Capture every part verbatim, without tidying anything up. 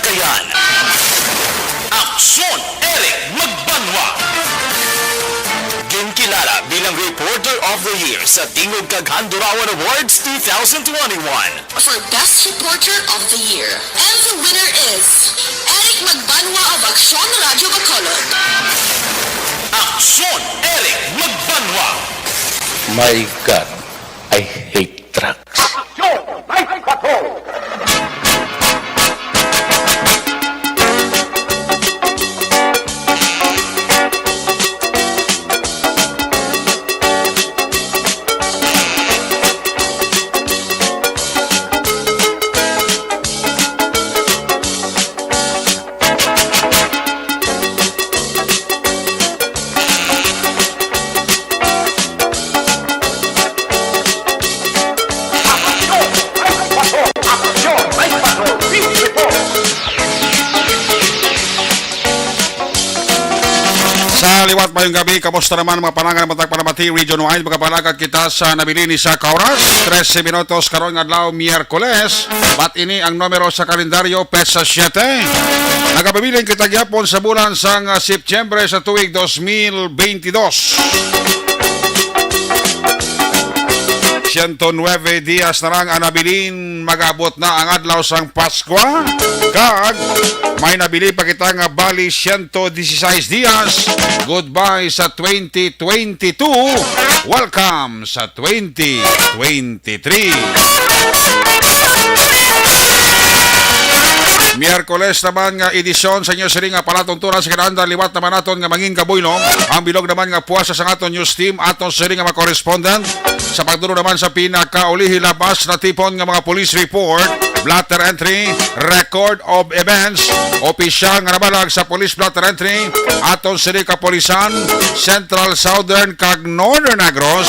Ayan. Aksyon, Eric Magbanwa. Ginkilala bilang Reporter of the Year sa Tingog kag Handurawan Awards two thousand twenty-one. For Best Reporter of the Year. And the winner is Eric Magbanwa of Aksyon Radyo Bacolod. Aksyon, Eric Magbanwa. My God, I hate drugs. Aksyon! Life Patrol! Sa liwat, mayong gabi. Kamusta naman, mga panangan, matag panamati, region-wide? Magapalagad kita sa nabilin ni sa ka oras, trese minutos, karon nga adlaw, Miyerkules. Bat ini ang numero sa kalendaryo, petsa siete. Nagapabilin kita gyapon sa bulan sang, ah, Setyembre sa tuig dos mil beintidos. Siyento nuebe dias na lang ang nabilin, mag-abot na ang adlaw sang Paskwa, kag may nabilin pa kita nga bali siyento disisais dias. Goodbye sa twenty twenty-two, welcome sa twenty twenty-three. Miyerkules naman nga edisyon sa inyo sini nga palatuntunan sa kinahanglan. Liwat naman naton nga mangin kabuylong ang bilog naman nga puwersa sang aton news team, aton sini nga mga correspondent. Sa pagduro naman sa pinakaulihi, labas na tipon nga mga police report, blotter entry, record of events, opisyal nga nabalag sa police blotter entry, aton sini kapulisan, Central, Southern, kag Northern Negros.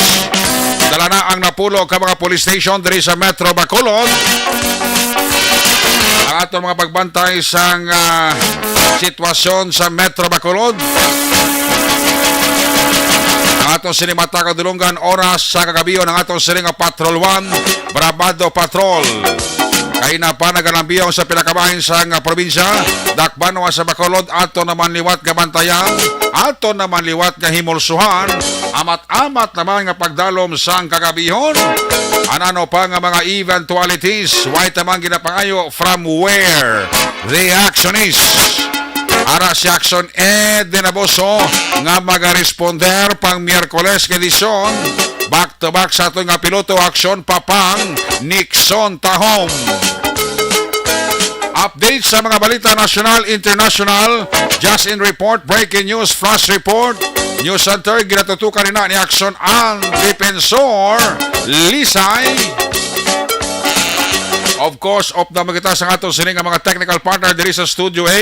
Dala na ang napulo ka mga police station diri sa Metro Bacolod. Ang aton mga pagbantay sang, ah, sitwasyon sa Metro Bacolod. Ang aton sini mata kadulungan oras sa kagabion, ang aton sini nga Patrol One, Bravado Patrol. Kaina pa nagalambiyong sa pinakabahin sang, ah, probinsya, dakbanwa sa Bacolod, ato naman liwat nga bantayan, ato naman liwat nga himulsuhan, amat-amat naman nga pagdalom sang kagabihon. Anano pa nga mga eventualities, way tamang ginapangayo from where the action is. Ara si Action Ed Dinaboso nga magaresponder pang Miyerkules nga edisyon. Back to back sa aton nga piloto, Action Papang Nixon Tahom. Update sa mga balita nasyonal, international, just in report, breaking news, flash report, news center, ginatutukan nina ni Action ang Defensor Lisay. Of course, update kita sa aton sini nga mga technical partner diri sa Studio A.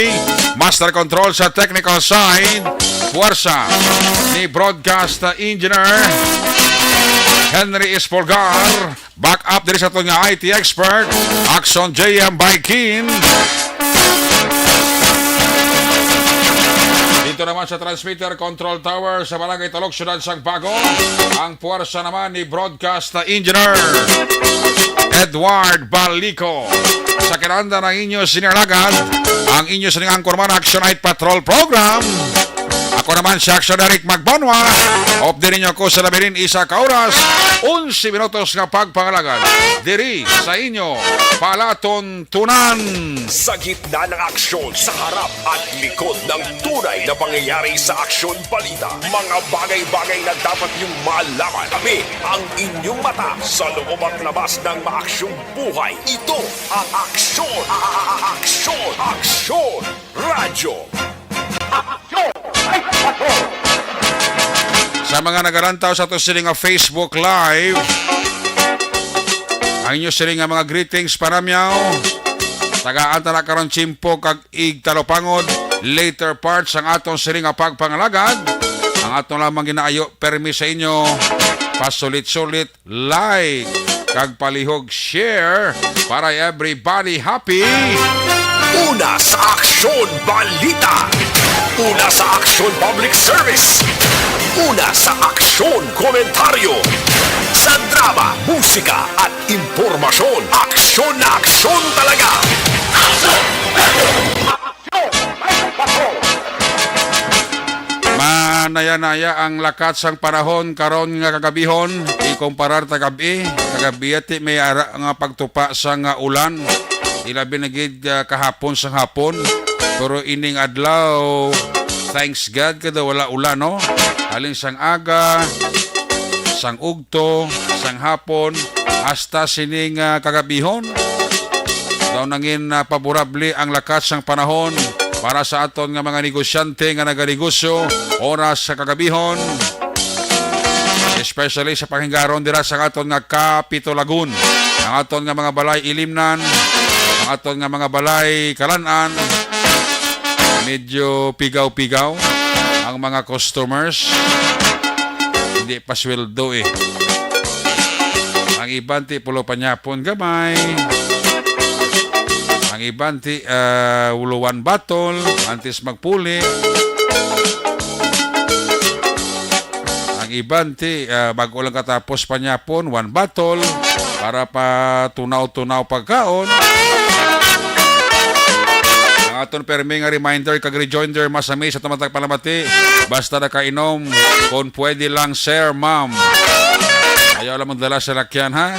Master Control sa technical side, puwersa ni Broadcast Engineer Henry Espolgar. Back up diri sa aton nga I T expert, Action J M Baikin. Dito naman sa transmitter control tower sa Barangay Talok, Siyudad sang Bago, ang puwersa naman ni Broadcast Engineer Edward Balico. Sa kinahanglan ang inyo sini nga alagad, ang inyo sining anchorman, Action Night Patrol Program. Ako naman si Action Eric Magbanwa. Update ninyo ako sa labirin isa ka oras, onse minutos nga pagpangalagad diri sa inyo palatuntunan. Sa gitna ng aksyon, sa harap at likod ng tunay na pangyayari sa Aksyon Balita, mga bagay-bagay na dapat niyong malaman. Kami ang inyong mata sa loob at labas ng maaksyong buhay. Ito ang Aksyon, a-, a-, a-, Aksyon, Aksyon Radyo. Aksyon! Ay, patrol! Sa mga nagalantaw sa ato sini nga Facebook Live, ang inyo sini nga mga greetings, panamyaw. Tagaan ta na karon tiyempo kag igtalupangod, later part sang aton sini nga pagpangalagad. Ang aton lamang ginaayo, permi sa inyo, pasulit-sulit, like, kag palihog share para everybody happy. Una sa Aksyon Balita. Una sa Aksyon Public Service. Una sa Aksyon Komentaryo. Sa drama, musika, at impormasyon, aksyon na aksyon talaga. Aksyon! Naya-naya ang lakat sang panahon karon nga kagabihon, ikumparar ta gab-i. Kagab-i ti may ara nga pagtupa sang ulan. Ilabi na gid, ah, kahapon sang hapon. Pero ining adlaw, thanks God, kada wala ulan, no? Halin sang aga, sang ugto, sang hapon, hasta sining, ah, kagabihon. Daw nangin, ah, paborable ang lakat sang panahon para sa aton nga mga negosyante nga naganegosyo oras sa kagabihon, especially sa panghigaron dira sa aton nga Capitolagon, ang aton nga mga balay ilimnan, ang aton nga mga balay kalan-an. Medyo pigaw-pigaw ang mga customers. Hindi pa sweldo eh. Ang iban ti pulo panyapon gamay. Ang iban ti, ah, ulo one bottle antes magpuli. Ang iban ti, ah, bag-o lang katapos panyapon, one bottle para pa tunaw-tunaw pagkaon. Ang aton permi nga reminder kag rejoinder, masami sa tumatag palamati. Basta nakainom, kung pwede lang, sir, ma'am. Ayaw lang magdala sa lakyan, ha?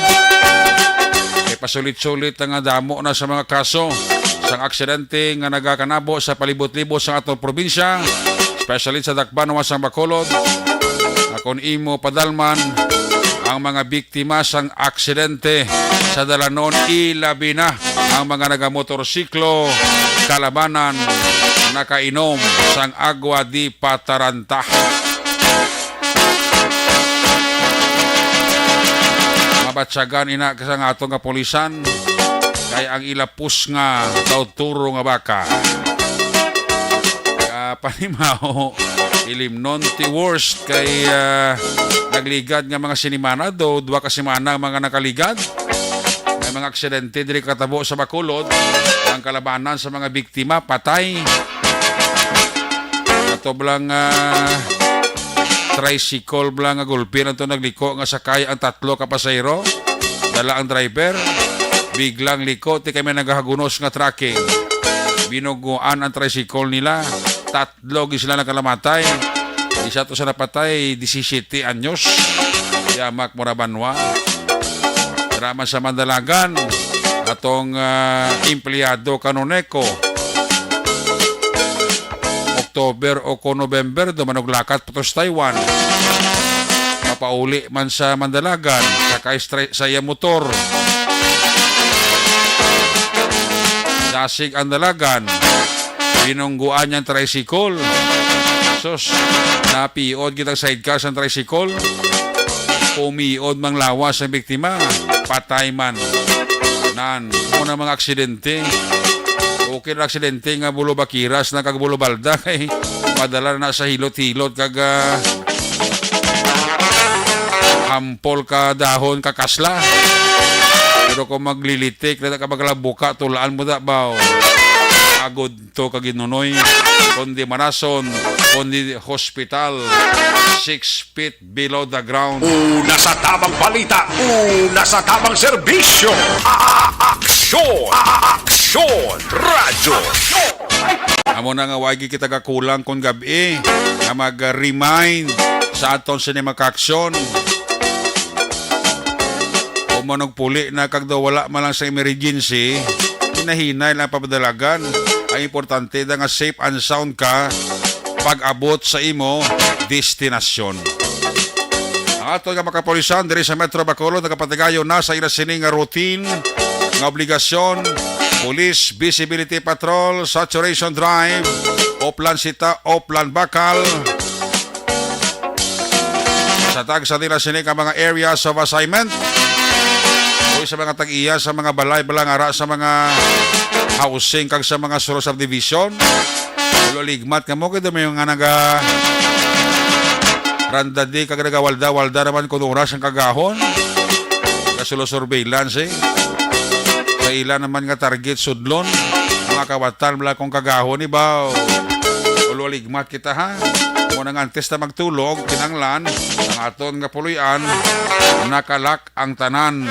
Kay pasulit-sulit na nga damo na sa mga kaso sang aksidente nga nagakanabo sa palibot-libot sa aton probinsya, especially sa dakbanan sang Bacolod. Nga kon imo padalman ang mga biktima sang aksidente sa dalanon, ilabi na ang mga nagamotorsiklo, kalabanan, nakainom sang agwa di pataranta. Mabatyagan ina sa nga aton kapulisan, kay ang ila pusnga daw turo nga baka. Kapanimaho, ilimnon ti worst kay, ah, nagligad nga mga sinimana, do duha ka semana ang mga nakaligad. May mga aksidente diri katabo sa Bacolod, ang kalabanan sa mga biktima patay. Ato blang, ah, tricycle blang nga gulpi lang to nagliko nga sakay ang tatlo ka pasahero. Dala ang driver, biglang liko ti kay may nagahagunos nga trucking. Binuguan ang tricycle nila. Tatlo gid sila nakalamatay. Isa to sa napatay, disisiete anyos. Yamak Morabanwa. Drama sa Mandalagan. Atong, ah, empleyado kanuneco. October o ko November, dumanog lakat pa to sa Taiwan. Mapauli man sa Mandalagan, sakay stra-, sa iya motor. Dasig ang dalagan. Binungguan niyang tricycle. Sus, napiod gid ang sidecar sang tricycle. Pumiod mang lawas ang biktima. Patay man. Nan, mo na mga aksidente. Okay na aksidente nga bulo bakiras na kag bulo balda kay madala na sa hilot-hilot kag, ah, hampol ka dahon ka kasla. Pero kung maglilitik na ka maglabuka, tulaan mo da baw. Agod to ka ginunoy, kundi manason, kundi hospital, six feet below the ground. Una sa tamang balita, una sa tamang serbisyo. A-, a-, aksyon, a-, a-, aksyon, radyo. Amo na nga, wa gyud kita gakulang kon gab-i nga mag-remind sa aton sini mga kaaksyon. Kung manugpuli na kag daw wala man lang sa emergency, hinahinay lang papadalagan. Ang importante da nga safe and sound ka pag-abot sa imo destinasyon. Ang aton nga mga kapulisan diri sa Metro Bacolod nagapatigayon na sa ila sini nga routine nga obligasyon, police visibility patrol, saturation drive, Oplan Sita, Oplan Bakal, sa tag sa nila sini ka mga areas of assignment. Uy, sa mga tag-iya, sa mga balay, balangara, sa mga housing, kag sa mga suro subdivision. Ulo ligmat kamo kay may mga naga randadi kag nagawalda-walda naman kun oras ang kagahon. Kasulo surveillance, eh. Sa ila naman nga target sudlon, mga kawatan, wala kong kagahon, ibaw. Ulo ligmat kita, ha? Muna nga antes na magtulog, kinanglan, ang aton nga puloy-an, nakalak ang tanan.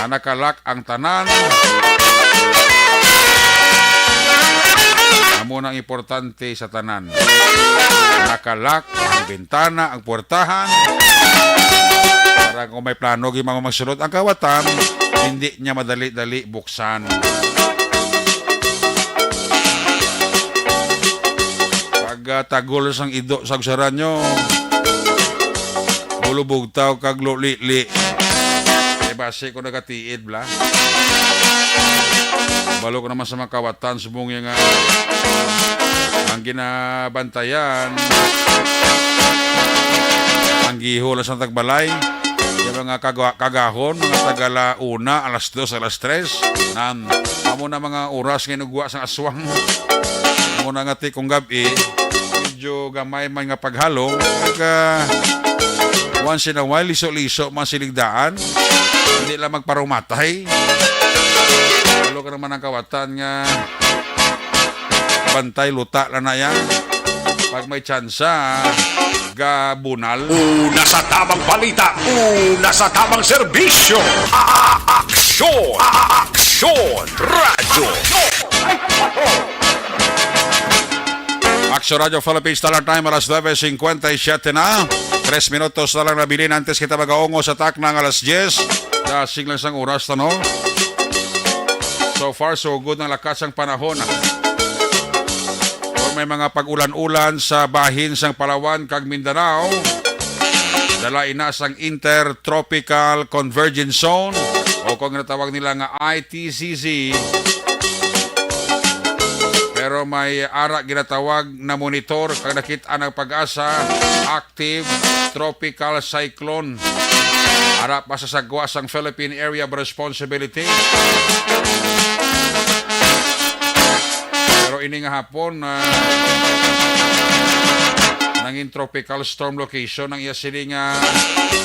Nakalak ang tanan. Amo na ang importante sa tanan. Nakalak ang bintana, ang puwertahan. Para kung may plano gyud mga magsulod ang kawatan, hindi niya madali-dali buksan. Pag, ah, tagol sang ido sa usaran nyo, bulubugtaw kag lulili. Kay basi ko nagatiid, bla. Balo ko naman sa mga kawatan, subong nga ang ginabantayan, ang giho lang sa tagbalay. Yung mga kaga-, kagahon, mga tagala una, alas dos, alas tres, nan, amo na mga oras nga inugwa sang aswang. Amo na nga ti kung gab-i, medyo gamay man nga paghalong, kag, ah, once in a while, liso-liso man siling daan. Hindi lang magparumatay. Walo ka naman ang kawatan nga bantay luta lang na yan. Pag may tsansa, gabunal. Una sa tamang balita, una sa tamang serbisyo. A-, aksyon! A-, aksyon! Radyo! Aksyon Radyo Philippines, Talang Time, alas nuebe cincuenta y siete na. Tres minutos na lang nabilin antes kita magaungo sa takna nga alas diyes. Dasig lang sang oras, no? So far, so good ang lakas sang panahon. Kung may mga pag-ulan-ulan sa bahin sang Palawan kag Mindanao, dala ina sang Intertropical Convergence Zone o kung ginatawag nila nga I T C Z. Pero may ara ginatawag na monitor kag nakit-an ang PAGASA active tropical cyclone. Ara pa sa sagwa sang Philippine Area of Responsibility. Pero ini nga hapon, ah, nangin tropical storm location ang iya sini nga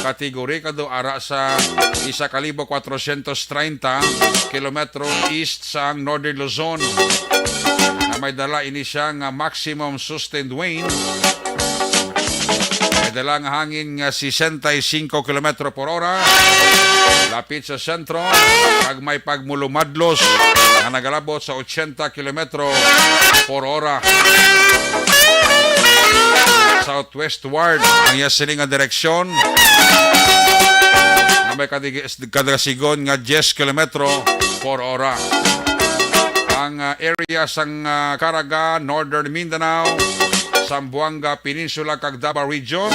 category kadto ara sa isa ka libo kwatrosyentos treinta kilometro east sang Northern Luzon, nga may dala ini siya nga maximum sustained wind. May dala nga hangin nga sesenta y cinco kilometro por hora, lapit sa sentro, kag may pagmulumadlos nga nagalabot sa ochenta kilometro por hora. Southwestward ang iya sini nga direksyon, nga may kadigi-, kadasigon nga diyes kilometro por hora. Ang, ah, area sang, ah, Caraga, Northern Mindanao, Zamboanga Peninsula, kag Davao Region,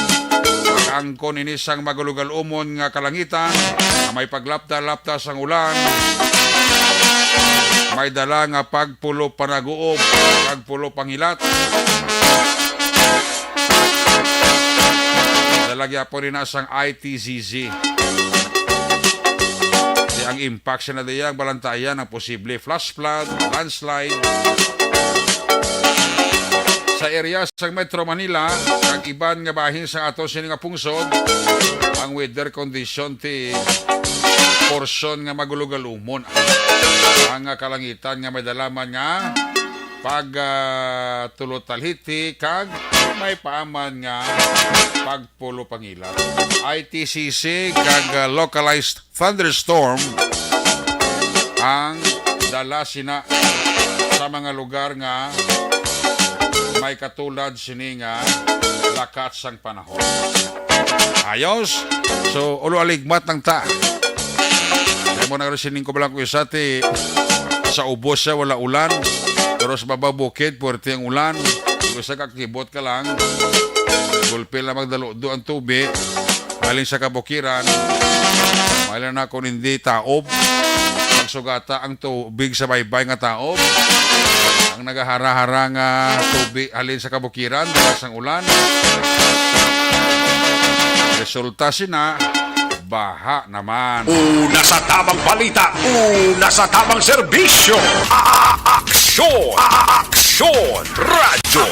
mag-angkon ini sang magulugal-umon nga kalangitan nga may paglapda-lapda sang ulan, may dala nga pagpulo panaguob, pagpulo pangilat. Dala gyapon ni na sang I T Z Z. Di ang impact sina diya ang balantayan ang posible flash flood, landslide. Sa area sa Metro Manila, kag iban nga bahin sa ato sini nga pungsod, ang weather condition ti porsyon nga magulugalumon ang kalangitan nga may dalaman nga pag, ah, tulo talhiti kag may paaman nga pagpulo pangilat. I T C C kag, ah, localized thunderstorm ang dala sina sa mga lugar nga may katulad sini nga lakat sang panahon. Ayos. So, ulo aligmat lang ta. Kaya mo na rin sining ko lang ko isa, ti, sa ubos siya, wala ulan. Pero sa baba bukid, puwerte ang ulan. Kung isa ka kibot ka lang, gulpi lang magdaludo ang tubi. Halin sa kabukiran, maila na kung hindi taob. Magsugata ang tubig sa baybay nga taob. Ang nagahara-hara nga tubi halin sa kabukiran, dala sang ulan. Resulta sina, baha naman. Una sa tamang balita, una sa tamang serbisyo. A-, aksyon! A-, aksyon! Radyo!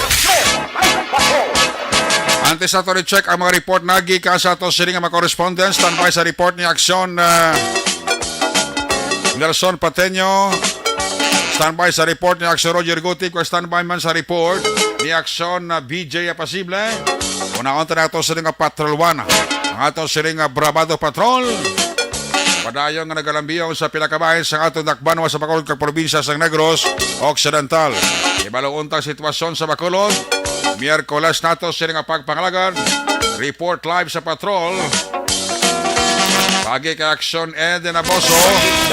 Antes nato i-check ang mga report na gikan sa ato sini nga mga correspondent, standby sa report ni Aksyon, ah, Nelson Pateño. Standby sa report ni Aksyon Roger Guti. Kung standby man sa report ni Aksyon na B J Apasible. Unaon ta na ato sini nga Patrol One. Ang ato sini nga Brabado Patrol. Padayon nga nagalambiyong sa pinakabahin sa aton dakbanon sa Bacolod kag probinsya sang Negros Occidental. Ibalo unta ang sitwasyon sa Bacolod. Miyerkules nato sini nga pagpangalagad. Report live sa patrol. Pagi kay Aksyon Ed Naboso.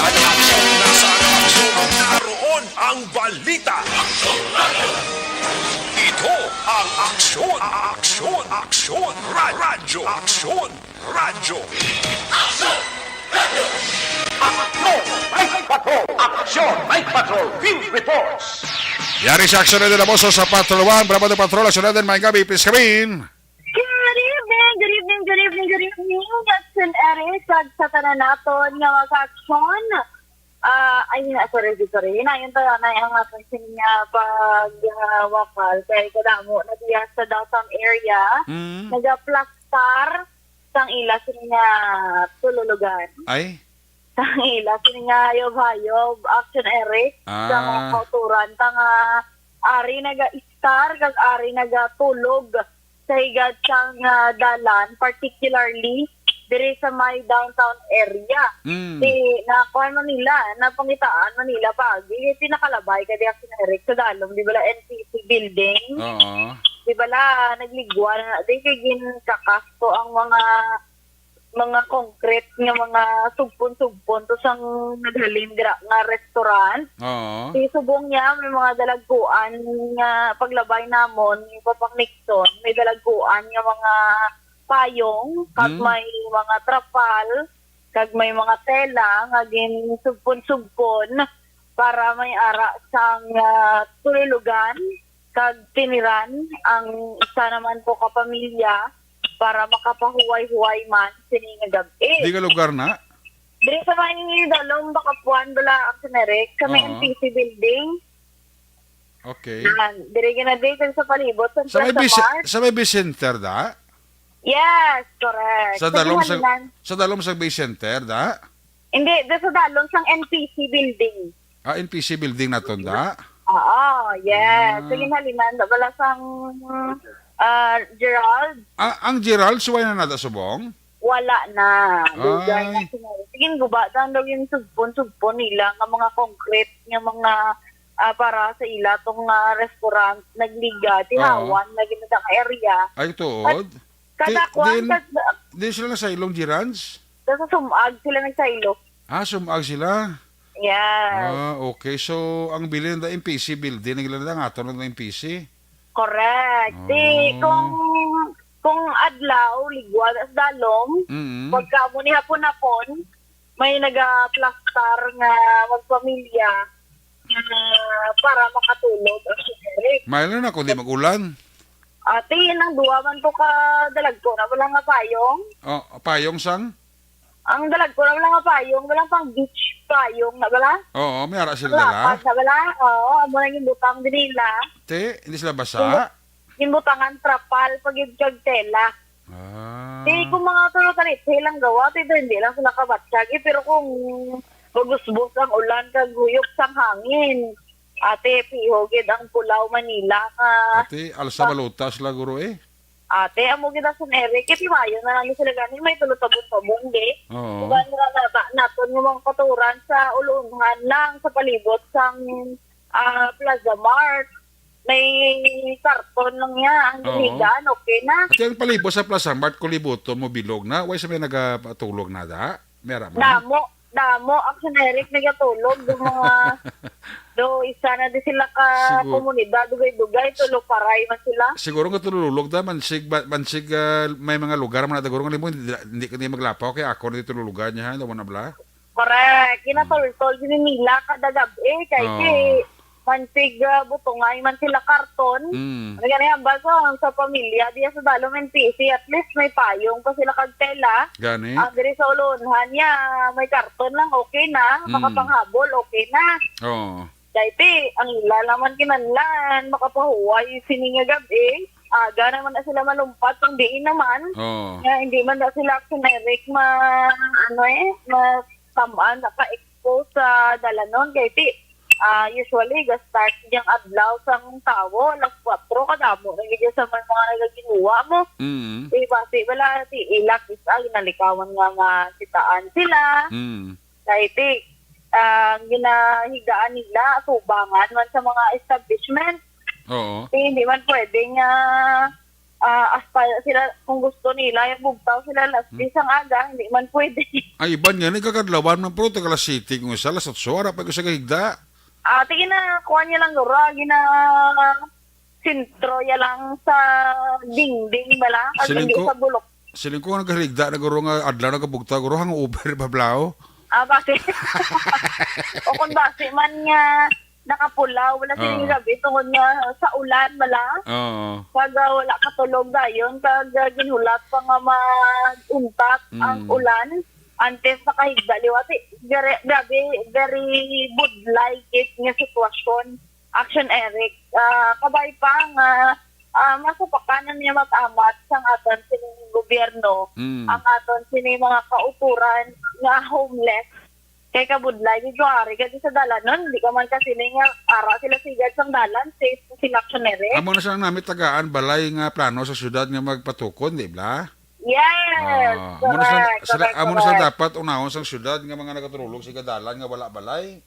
Yan ang aksyon, nasa aksyon, naroon ang balita. Ito ang aksyon, aksyon, aksyon, ra- radyo, aksyon, radyo. Aksyon, Bike Patrol! Aksyon, Bike Patrol! Field Reports! Yari sa Aksyon Ed Naboso sa Patrol One. Bravo de Patrol, Aksyon Ed, may gabi, please come in. Good evening, good evening, good evening, good evening. Aksyon Ed, kag sa tanan naton nga mga aksyon. Ah, ay, na, sorry, sorry. Hinayon tayo na ang aton sini nga pag, ah, wakal. Kay kadamo na diya sa downtown area. Mm. Nagaplastar sang ila sini nga tululugan. Ay? Sang ila sini nga hayob-hayob. Aksyon Ed, sa mga Ah. kauturan. Ta nga ari naga-istar, kag ari nagatulog sa higad sang, ah, dalan, particularly diri sa may downtown area. Mm. Di, nakuha man nila, napangitaan man nila pagi, kay pinakalabay ka diya, Aksyon Ed, sa dalom, di ba la N P C building? Oo. Di ba la, nagligwa na, di kay ginkakas ko ang mga, mga concrete nga mga sugpon-sugpon to sang naghalin dira nga restaurant. Oo. Di subong niya, may mga dalagkuan nga paglabay namon, ni Papang Nixon, may dalagkuan nga mga payong, kag Hmm. may mga trapal, kag may mga tela nga ginsugpon-sugpon para may ara sang, ah, tululugan kag tiniran ang isa naman to ka pamilya para makapahuway-huway man sini nga gab-i. Di ka lugar na? Diri sa may dalom, Bacapuan, bala, Aksyon Ed, sa may Oo. N P C building. Okay. Yan. Diri gina-, diri sa palibot sa Sa may Plaza Bicen-, Mart. Sa may Bicenter, da? Yes, correct. Sa Sa dalom sa, Ginhalinan. Sa dalom sa Bicenter, da? Hindi, diri sa dalom sang N P C building. Ah, N P C building na to, da? Oo, yes. Ah. Sa ginhalinan, da, bala sang, ah, Gerald. Ah, ang Gerald, suway na nada subong? Wala na. Lugar na Ay. Sinari. Sige, guba, daw yung sugpon-sugpon nila nga mga concrete nga mga, ah, para sa ila tong, ah, restaurant, nagliga, Oo. tihawan, na ginadang area. Ay, tuod? At kada Di, kwan, di, kada di sila nasaylong, Gerald's? Sa sumag sila nagsaylo. Ah, sumag sila? Yes. Ah, okay. So, ang bilin da N P C building, ang ilan na nga, ato na N P C? Correct. Di, Oh. kung, kung adlaw, ligwat as dalom, Mm. pagka mo ni hapon-hapon, may nagaplastar nga magpamilya nga para makatulog ang generic. May lang na kung di mag-ulan. Ate, nang duwa man to ka dalagko na wala nga payong. Oh, payong sang? Ang dalagko na wala nga payong, wala pang beach payong na wala. Oo, may ara sila dala. Lapad na wala. Oo, amo na yung butang din nila. Te, hindi sila basa? Yung bu-, yung butangan trapal pag yung kag tela. Ah. Di, kung mga tulo ka rin, silang gawa, di, hindi lang sila kabatsag. Eh, pero kung magusbos ang ulan, kag huyop sang hangin, ate, piho gid ang Pulao Manila nga Ate, alsa pa- balutas la, guro, eh. Ate, amo gid ang Aksyon Ed, kay timayo na lang sila gani, may tulo tabon-tabon, di. Oo. Diba, nga na, na, naton nga mga katuran sa ulunhan lang, sa palibot sang, ah, Plaza Mart. May karton lang niya. Ang Oo. Diligan, okay na. Ate, ang palibot sa Plaza Mart, kulibuton mo, bilog na. Way sa may nagapatulog na, da? May ara man? Damo, damo. Aksyon Ed, nagatulog. Do mga, do isa na di sila ka Sigur- komunidad, dugay-dugay, tulo paray man sila. Siguro nga tululog da, mansig, ba-, mansig, ah, may mga lugar man na, siguro nga, hindi, hindi ka niya maglapaw, kaya ako na di tululugan niya, ha? Daw na bala? Correct. Ginatultol gid nila kada gab-i, kay Oo. kay mansig, ah, butungay man sila karton. Mm. Ano gani, ang baso, ang sa pamilya, diya sa dalom N P C, at least may payong pa sila kag tela. Gani. Ang diri sa ulunhan niya, may karton lang, okay na. Mm. Makapanghabol, okay na. Oo. Kay ti, ang ila naman kinahanglan, makapahuway sini nga gab-i. Aga naman na sila malumpat, kung diin naman. Oo. Nga, hindi man na sila Aksyon Ed ma-, ano eh, ma-, tamaan, naka-expose sa dalanon. Kay ti, Ah, usually, ga-start diyang adlaw sang tawo, alas kuwatro, kadamo na gid sa may mga nagaginuwa mo. Mm. Di ba, si, wala, si ila, kis-a, ginalikawan nga makitaan sila. Mm. Kay ti, ah, ginahigdaan nila, atubangan man sa mga establishment. Oo. Ti, hindi man pwede nga, ah, hasta sila, kung gusto nila, yung bugtaw sila, alas Hmm. diyes ang aga, hindi man pwede. Ay, iban nga, nagkakadlawan man, pero taga alas siyete kung isa, alas otso, ara pa ko sa kahigda. Ah, ti, gina, kuha niya lang, guro, gina, sentro ya lang sa dingding bala, kag Siling hindi ko, sa bulok. Siling ko, nagahigda na, guro, nga adlaw, nagabugtaw, guro, hangover, bablao. Ah, bakit? O kung basi man nga, nakapulaw, wala sining Ah. gabi, tungod nga sa ulan, bala. Oo. Kag, ah, wala katulog dayon, kag, ah, ginhulat pa nga mag-untat ang Mm. ulan. Antes nakahigda liwat, eh, very, grabe, very budlay gid nga sitwasyon. Action Eric, ah, kabay pa nga, ah, masupakanan niya mag-amat sang aton sining gobyerno, Mm. ang aton sini mga kautoran nga homeless. Kay kabudlay, medyo ari ka di sa dalanon, di ka man kasi nga ara sila sigad sang dalan, safe sing Action Eric. Amo na siya ang namit tagaan, balay nga plano sa syudad nga magpatukon, di ba? Yes, Ah, amo na sila, correct, sila, correct, amo na sila correct. Dapat unahon sang syudad nga mga nagaturulog sa dalan nga wala balay.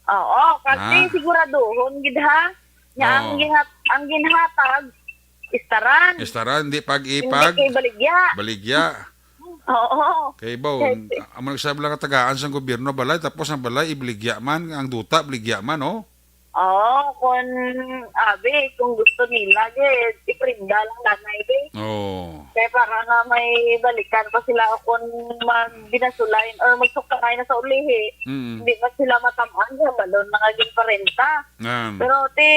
Oo, kasi Ah. siguraduhon gid ha, nga ang Oo. ginhat-, ang ginhatag, istaran. Istaran, di pag Hindi ipag kay baligya. Baligya. Oo. Kay ba, Kasi amo nagsabla nga tagaan sang gobyerno balay, tapos ang balay ibaligya man, ang duta baligya man, oh. Oo, kung, abi, kung gusto nila, gid, iprinda lang nanay, gid. Oo. Kaya para nga may balikan pa sila o kung magbinasulay or magsukangay na sa ulihi, Mm. hindi na sila matamaan sa balon na nga ginparenta. Yan. Pero, ti,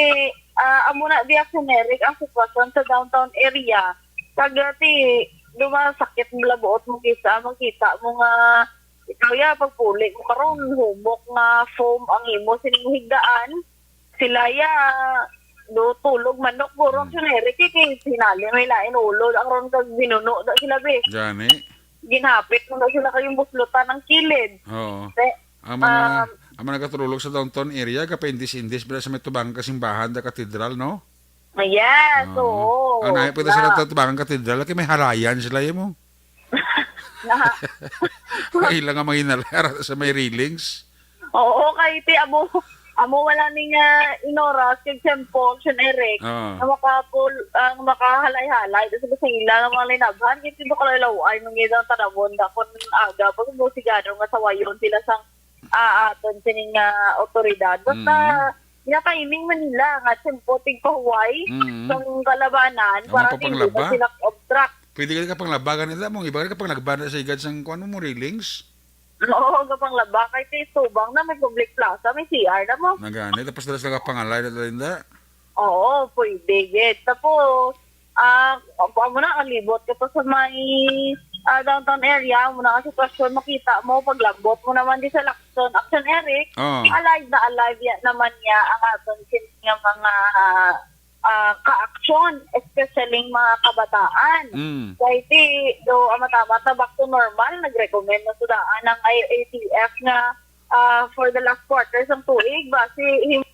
ah, amo na, di, Action Eric, ang sitwasyon sa downtown area. Kag, ti, dumasakit mo labuot mo kisa, makita mo nga, ikaw ya, pagpuli mo karon, humok nga foam ang imo sining higdaan. Sila ya, do, tulog manok, guro, Mm. Action Eric, eh, kay sinali may lain ulo, ang ron kag binuno na sila, be. Gani. Ginhapit mo na sila kayong buslutan ng kilid. Oo. Te-, Amo na, um, amo na katurulog sa downtown area, kapaindis-indis, pero sa may tubangan kasimbahan, the cathedral, no? Yes, Oo. oo. Ang naay pa sa Nga. Tubangan Cathedral, kay may halayan sila, yun mo. Nga. Ang ila nga mga hinalara sa may railings. Oo, kay ti amo, amo wala ni nga inoras kag tempo, Action Eric, Oo. nga makapul-, ang makahalay-halay sa, sa ila nga mga linabhan, kay ti do kalaway-laway, nung ila ang tanawon, da kon aga, pag mo sigado nga sawayon sila sang, ah, aton sining, ah, otoridad. Basta, Mm. gina-timing man nila nga tempo tigpahuway Mm. sang kalabanan Ang para mga hindi papanglaba? na sila obstruct. Pwede ka panglaba, ganun lang, mong iba ka panglaba na sa igad sang kuwan mo, mo railings? Oo, gapanglaba. Kay ti tubang na, may public plaza, may C R na mo. Nagani, tapos dala sila pangalay na dala, hindi? Oo, pwede, gid. Tapos, ah, amo na, kalibot ka pa sa may, ah, downtown area, amo na ang sitwasyon, makita mo, paglambot mo naman di sa Lacson, Action Eric, Oo. alive na alive yan naman niya ang aton sin-, nga mga, ah, kaaksyon, especially mga kabataan. Mm. Kay ti, do, ah, matamat na back to normal, nag-recommend na sudaan ang I A T F nga, ah, for the last quarter sang tuig, basi him-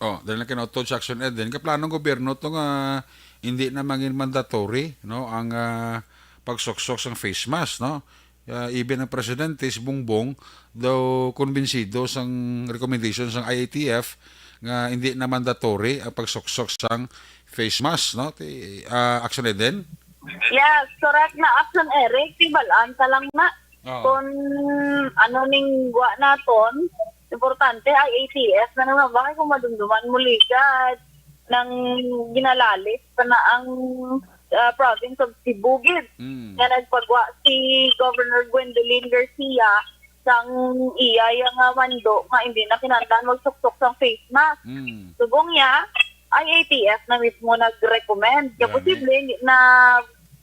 Oh, dahil na kinautod sa Action Ed, din kaplano ng gobyerno to nga hindi na mangin mandatory, no, ang, ah, pagsuksok sang face mask, no? Ah, even ang presidente, si Bongbong, daw kumbinsido sang recommendation sang I A T F nga hindi na mandatory ang pagsuksok sang face mask, no? Ti, ah, Action Eden? Yes, correct na, Action Eric. Tibalaan ka lang na Oo. kung ano ning wa naton. Importante, I A T F na naman. Bakit kung madumduman mo ligad nang ginalalis pa na ang, ah, province of Cebu gid, Mm. nga nagpagwa si Governor Gwendolyn Garcia sang iya, iya nga mando nga hindi na kinahanglan magsuksok sang face mask. Mm. Subong niya, I A T F na mismo nag-recommend. Kaya Gani. posible, hindi na,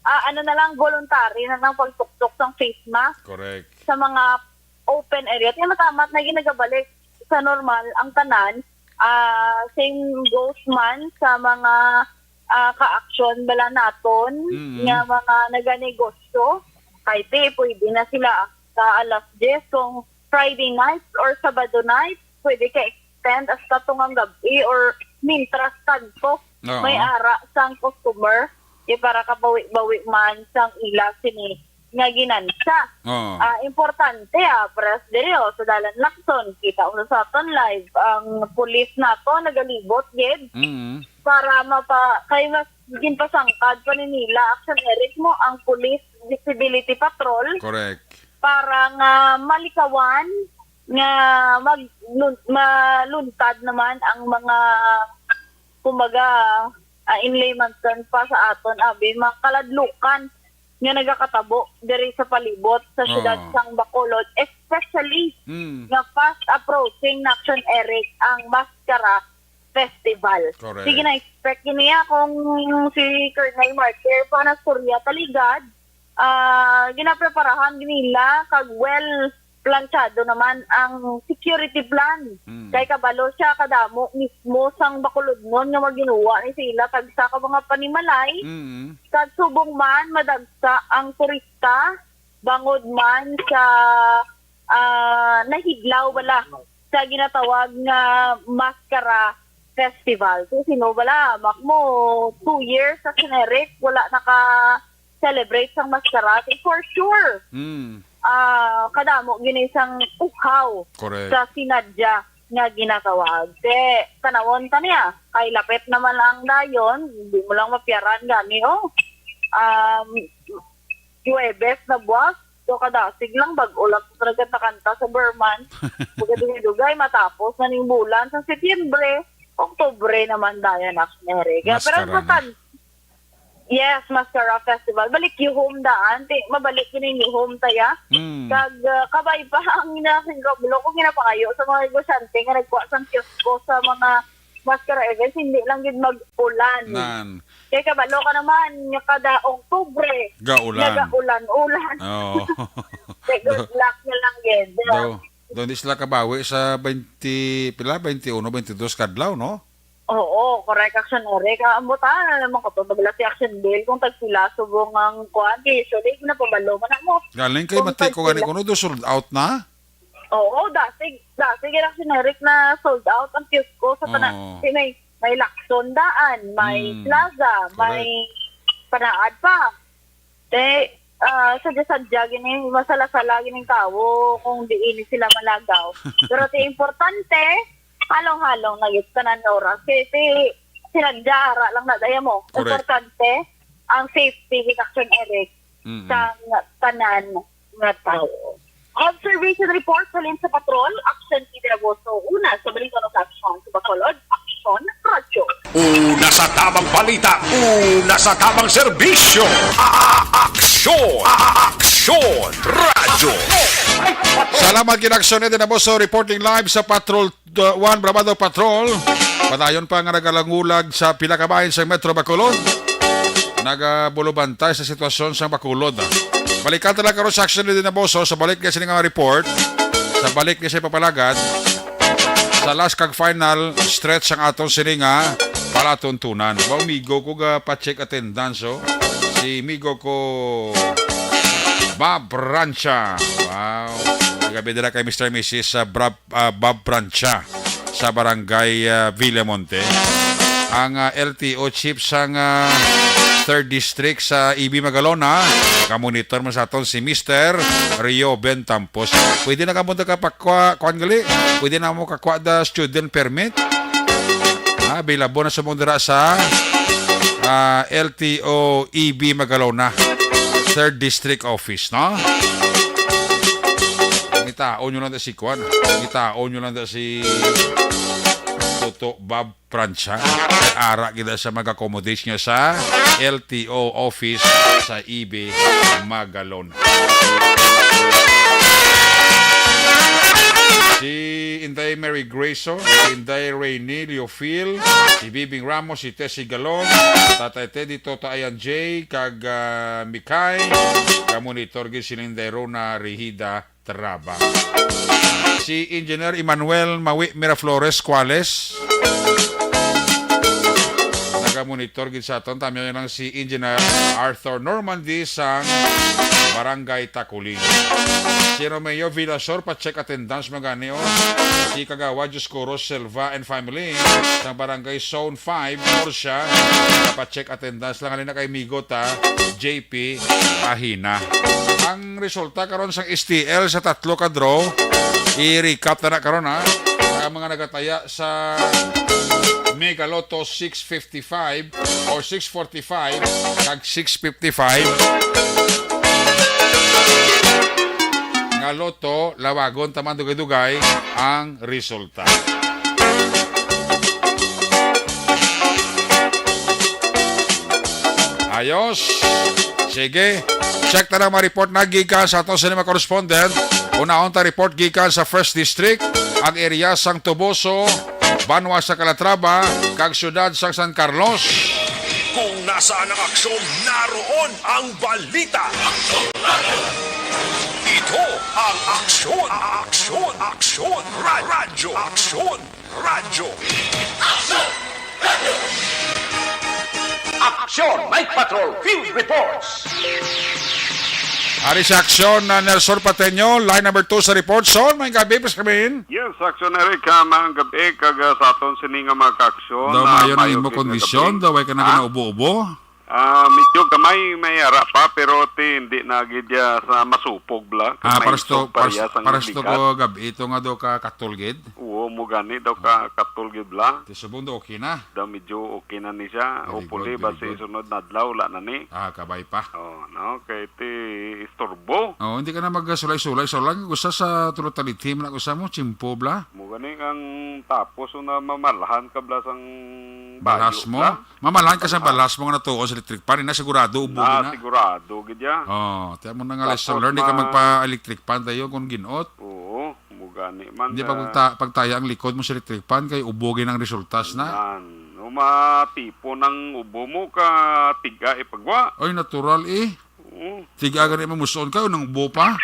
ah, ano na lang, voluntary na lang pagsuksok sang face mask Correct. sa mga open area. Kaya matamat na ginagabalik sa normal ang tanan, ah, same goes man sa mga, ah, ka-aksyon bala naton Mm. nga mga naganegosyo. Kay ti, pwede na sila sa alas diyes kung Friday night or Sabado night, pwede ka extend hasta tungang gab-i or mintras kadto Oo. may ara sang customer, eh, para kabawi-bawi man sang ila sini nga ginansya. Oo. Ah, importante, ah, pares diri, oh, sa Dalan Lacson, kita mo sa aton live, ang pulis nato nagalibot gid Mm. para mapa-, kay mas ginpasangkad pa ni nila, Action Eric, mo ang Police Visibility Patrol Correct. para nga malikawan nga mag-, lun-, maluntad naman ang mga, kumbaga, ah, in layman's terms pa sa aton, abi, mga kaladlukan nga nagakatabo diri sa palibot sa siyudad Oo. sang Bacolod, especially Mm. nga fast approaching na, Action Eric, ang Maskara Festival. Correct. Sige, na-expect niya kung si Colonel Martyr pa na storya taligad, ah, ginapreparahan nila kag well planchado naman ang security plan. Mm. Kay kabalo siya kadamo mismo sang Bacolodnon nga maginuwa ni sila tagsa ka mga panimalay. Mm. Kag subong man madagsa ang turista, bangod man sa, ah, nahidlaw bala sa ginatawag nga Maskara Festival. So, sino bala, makmo two years sa Action Eric, wala naka-celebrate sang Maskara. So, for sure, Mm. ah, kadamo gini sang uhaw Correct. sa sinadya nga ginatawag. Te, tanawon ta niya. Kay lapit naman lang dayon, di mo lang mapiyaran gani, oh. Um, Huwebes na buwas, so kadasig lang, bag-o lang sa talaga nakanta sa Burman. Pagkadugay-dugay, matapos na ning bulan sa Setyembre, Oktubre naman dayon, Action Eric. Pero Maskara sa na. tan-, yes, Maskara Festival. Balik you home daan. Ti-, mabalik yun yung you home, taya. Mm. Kag, ah, kabay pa ang ginasing kablo kung ginapangayo sa mga negosyante nga nagkuha sang kiosko sa mga Maskara events, hindi lang gid mag-ulan. Nan. Kay kabalo ka naman, nga kada Oktubre, Gaulan. nagaulan-ulan. Oo. Kay good luck na lang gid. Daw, daw hindi sila kabawi sa twenty, pila? Twenty-one, twenty-two kadlaw, no? Oo, correct, Action Eric. Ah, ang buta, alam mo ko to, nabala si Action Bill kung tagpila subong ang kuan, kay usually, napabalo man ako. Galing kay Kung mati ko gani tagpila. kuno, do sold out na? Oo, dasig, dasig, Action Eric, na sold out ang kiosko sa tanan. Oo. Kasi may, may Lacson daan, may Mm, Plaza, correct. may Panaad pa. Te, ah, sadya-sadya gini, masala-sala gining tawo kung diin sila malagaw. Pero ti importante, halong-halong na gyud tanan nga oras. Kay ti sinadya ara lang na daya mo. Correct. Importante ang safety with Action Eric Mm-mm. sa tanan nga tawo. Observation report halin sa patrol, Action Peter Agosto, una sa Balita sa Action sa Bacolod, Action Radyo. Una sa tamang balita, una sa tamang serbisyo. A-, a-, aksyon, a-, a-, aksyon, radyo. Salamat gid, Action Eddie Naboso, reporting live sa Patrol, uh, one, Bravado Patrol. Padayon pa nga nagalangulag sa pila ka bahin sa Metro Bacolod. Nagabulubantay sa sitwasyon sa Bacolod. Balikan ta lang karon sa Action Eddie Naboso sa balik niya sini nga report, sa balik niya sa ipapalagad. Sa last kag final stretch ang aton sini nga palatuntunan. Ba, amigo ko ga pa-check attendance, oh. Si amigo ko Bob Rancha. Wow. Gabi dira kay Mister Missus, ah, Brab-, ah, Bob Rancha sa barangay, ah, Villamonte. Ang, ah, L T O chief sang, ah, third District sa E B Magalona, kamonitor man sa aton si Mister Rio Ben Tampos. Pwede na kamo ka pakwa, kuan gali? Pwede na mo kakwa da student permit? Ah, available na sa mo dira sa, ah, L T O E B Magalona, third District Office, no? Ngitaon nyo lang da si kuan. Ngitaon nyo lang da si Toto Bob Pransya. Kay ara gid sa mag-accommodate niya sa L T O office sa E B Magalona. Si Inday Mary Grace, oh, si Inday Rainy Leofil, si Bibing Ramos, si Tessie Galong, Tatay Teddy, Tota Ayan J, kag, ah, Mikay, kamonitor gid si Inday Rona Rihida Traba. Si Engineer Emmanuel Mawi Miraflores Cuales, naga-, monitor gid sa aton, tami lang si Engineer Arthur Normandy sang Barangay Taculing. Si Romeo Villasor, pa-check attendance man gani, oh. Si Kagawad Dioscuro Silva and family sang Barangay Zone five, Murcia, pa-check attendance lang. Halin na kay Migo ta, J P Ahina. Ang resulta karon sang S T L sa tatlo ka draw, i-recap na na karon, ha. Ang mga nagataya sa Mega Lotto six fifty-five or six forty-five kag six fifty-five nga lotto, lawagon ta man dugay-dugay ang resulta. Ayos. Sige. Check ta na ang mga report na gikan sa aton sa mga correspondent. Unahon ta report gikan sa First District, ang area sang Toboso, banwa sa Calatrava, kag siyudad sang San Carlos. Kung nasaan ang aksyon, naroon ang balita. Ito ang Aksyon, Aksyon, Aksyon, Ra-, Radyo, Aksyon, Radyo. Aksyon Night Patrol Field Reports. Ari sa aksyon na Nelson Pateño, line number two sa report. Son, may gabi pa sa kamin. Yes, Aksyon Eric, ah, maayong gabi kag, ah, sa aton sini nga mga kaaksyon, Daw ah, mayo ang mayo imo gid nga kondisyon, gabi. Daw way ka na Ah? ginaubo-ubo. Ah, medyo gamay may ara pa, pero ti hindi na gid ya sa masupog bla. Kag Ah, may paresto, isog pa pares-, riya sang paresto bigat. Ko gabi ito nga do ka katol gid. Oo, mo gani daw ka katol gid bla. Ti subong do okay na. Daw medyo okay na ni siya. Very Hopefully, good, very basi good. Sunod na adlaw, wala na ni. Ah, kabay pa. Oh, no, kay ti istorbo. Oh, hindi ka na magsulay-sulay. So lang, gusto sa tulot talitim na gusto mo, chimpo bla. Mo gani ang tapos na mamalahan ka bla sang Balas bayo mo? Bla. Mamalahan ka sa Bala. Balas mo nga natuon sa electric fan, ina sigurado ubo Na, na. Sigurado gid ya. Oh, tiyan mo na nga Tapos lesson learned, di ka ma- magpa-electric fan tayo kung ginot. Oo, mo gani man Hindi nga pag pagta-, pagtaya ang likod mo sa electric fan kay ubo gid ang resultas na. Nan, o matipo ng ubo mo ka tiga ipagwa. Ay, natural eh. Oo. Tiga gani mamuson ka, nang ubo pa.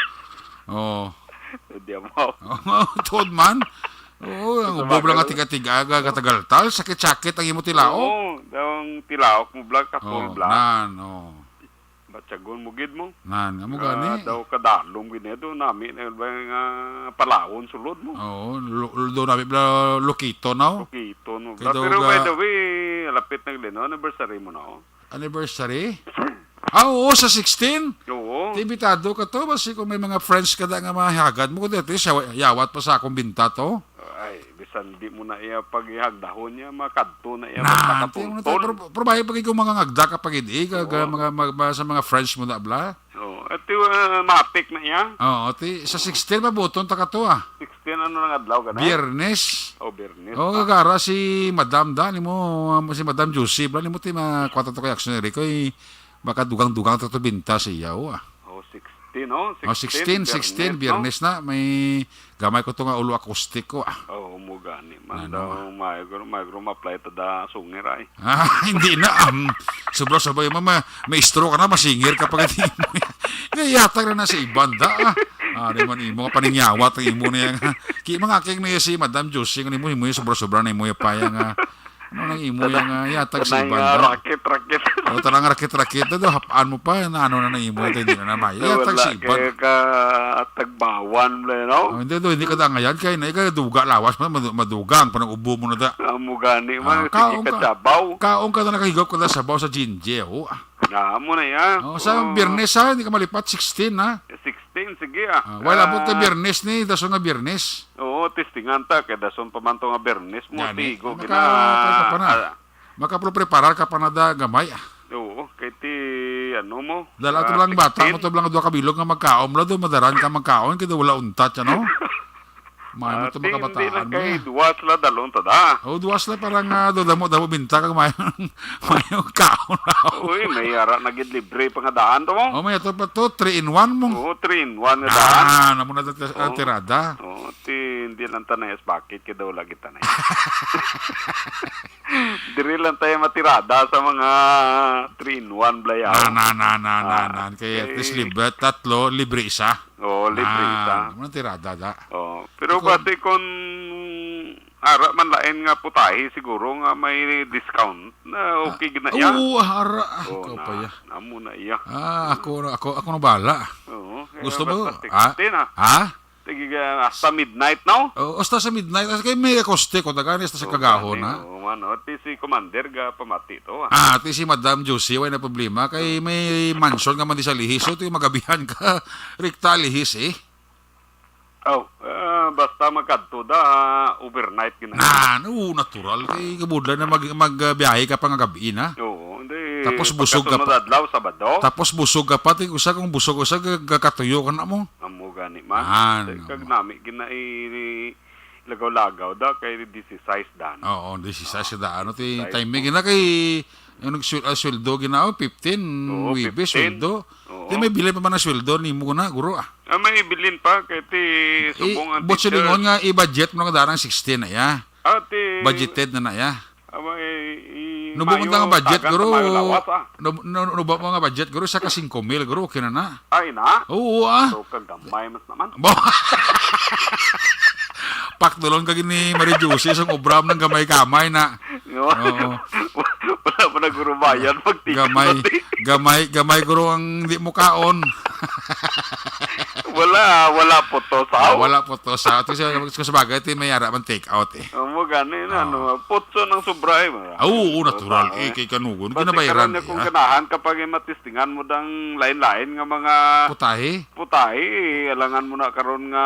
Oh. Di mo. Oh, tuod man. Oo, ang Sa ubo lang bagay. Nga tiga-tiga, ga-, gatagaltal, sakit-sakit ang imo tilaok. Oo, daw ang tilaok mo bla, katol Oh, bla. Nan, oh. Batyagon mo gid mo. Nan, nga mo Ah, gani. Daw kadalom gid niya do, nami na ba nga palawon sulod mo. Oo, lo-, lo-, do nami bla lokito na, oh. Lokito mo Kay bla. Daw Pero ga- by the way, lapit na gid, no? Anniversary mo na, oh. Anniversary? Ah, oo, sa sixteen? Oo. Ti, imbitado ka to, basi kung may mga friends ka da nga mahagad mo, kundi at least yawa-, yawat pa sa akong binta to. Ay, bisan di mo na iya paghagdahon niya, makadto na iya Nah, ti mo na magpakapultol. Tayo, pero, pero bahay pag ikaw mga ngagda ka pag hindi, ka, Oo. Mga, mga, mga, sa mga friends mo na bla? Oo. At ti, uh, matik na iya? Oo, ti, sa sixteen, mabuton ta ka to, ah. Sixteen, ano nang adlaw ka na? Biyernes. Oh, Biyernes. Oh, ah. Gagara si Madam da, nimo, um, si Madam Josie, bla, nimo ti makwata to kay Action Eric, oy, baka dugang-dugang ta to binta sa iya, oh, ah. Oh, sixteen, oh, Oh, sixteen, sixteen, Biyernes, sixteen, no? Biyernes na, may gamay ko to nga ulo acoustic ko, ah. Oh, mo gani man Ano, daw, ah? May guro, may guro ma-apply ta da sungir, ay. Ah, hindi na, um, sobra-sobra yung mama, may stroke ka na, masingir ka pa gani mo. Kaya yatag na na sa iban da, ah. Ah, di man imo, paningyawat ang imo na yan. Ki-, mga king na si Madam Josie, ang imo, imo yung sobra-sobra na imo yung paya nga. Ano nang imo yung, ah, yatag sa Tanang, iban ah, da? Rakit-rakit. O, tanang rakit-rakit na do, hapaan mo pa, na ano na nang imo, hindi na na may. Yatag sa Wala iban. Kay ka tagbawan, bla, no? Oh, hindi do, hindi ka da ngayon, kay na, ikaw duga lawas, ma-, madu-, madugang, panang ubo mo na da. Amo gani man, Ah, sige kaon ka ka. Kachabaw. Kaon ka na nakahigop ka na sabaw sa Jinje, oh. Ah. Na, amo na ya. Oh, sa Oh. Biyernes, ha, hindi ka malipat, sixteen, ha? Sixteen, sige, ah. Ah, wala po Ah. Biyernes ni, daso nga Biyernes. Oo, testingan ta, kay dason pa man to nga Biyernes mo, Gani. Tigo, Maka-, gina-, ka pa na. Ah. Makapreparar ka pa na da gamay, ah. Oo, kay ti, ano mo, Dala to ah, lang bata mo sixteen. To lang duha ka bilog nga magkaon, la do madaran ka magkaon, kay do wala untat, ano? May mo Ah, to ti, hindi makabataan lang mo kay na. Duwas la dalon ta da. Oh, duwas la para nga do damo-damo binta kag may, may kaon na. Uy, may ara na gid libre pa nga daan to mo. Oh, may ato pa to, three in one mo. Oo, three in one nga daan. Ah, namo na ta-, ang Oo. Tirada. Oo, ti, hindi lang ta na yes bakit kay daw lagi ta na. Diri lang tayo matirada sa mga three in one, Blayaw. Na, na, na, na, na, Ah, na. Kaya at least eh. Libre, tatlo, libre isa. Oo, libre Na, isa. Ano tirada, da? Oo. Pero Ikaw base kung ara man lain nga putahe siguro nga may discount na okay gid na iya. Oo, ara. Ah, Oo ikaw na, pa iya. Amo na iya. Ah, ako, ako, ako na bala. Oo, kaya Gusto mo? basta Ah? sixteen, ah. Ha? Sige, ah, hasta midnight, no? Oo, hasta sa midnight. Hasta kay may acoustic, o, tagaan, hasta sa Oo, kagahon, gani, ha? Oo, man, oh. Ti si Commander ga pamati to, ah. Ah, ti si Madam Josie, way na problema. Kay may mansion nga man di sa lihis. So, ti magabihan ka, rikta lihis, eh. Oh, ah, basta magkadto da, ah, overnight gina. Na, no, natural. Kay kabudlan na mag, magbiyahe ka pa nga gabi na. Oo, hindi. Tapos busog ka Pagkasunod pa. adlaw, Sabado. Tapos busog ka pa, ti usa kung busog usa, ga-, gakatuyo ka na mo. Amo gani man. Ah, Kay no. kag nami gina i-, lagaw-lagaw da kay disisais dan. Oo, disisais ka da. Ano ti Disisais timing po. gina kay yung nagsul-, ah, sweldo gina, oh, fifteen, Oo, Huwebes, fifteen. sweldo. Oo. Ti may bilin pa man ang sweldo nimo na, guro, ah. Ah, may bilin pa kay ti I, subong ang but teacher. silingon nga i-budget mo na darang sixteen na ya. Ah, ti Budgeted na na ya. Ah, may, i-, Nubo mo mayo nga budget, tagan guro. sa mayo lawas, ah. Nub-, nu-, nubo mo nga budget, guro, sa ka singko mil, guro, okay na na. Ay na? Oo, ah. So, kagamay mas naman. Bo-, Pakdulon ka gini, Marie Josie, sang obra mo ng gamay-gamay na. Oo. Wala pa na guro bayad, magtikot Gamay, eh. gamay, gamay, guro, ang di mo kaon. Wala, wala po to, Ah, sao? wala po to sa, ito sa, sa bagay, ito may ara man take out eh. Amo gani na, Ah. ano, putso ng sobra, eh, mga. Ah, oo, natural. Tao, Eh, eh. kay kanugon, Basta ginabayaran, karon niya kung eh, ah. ganahan kapag matistingan mo dang lain-lain nga mga Putahe? putahe, eh, alangan mo na karon nga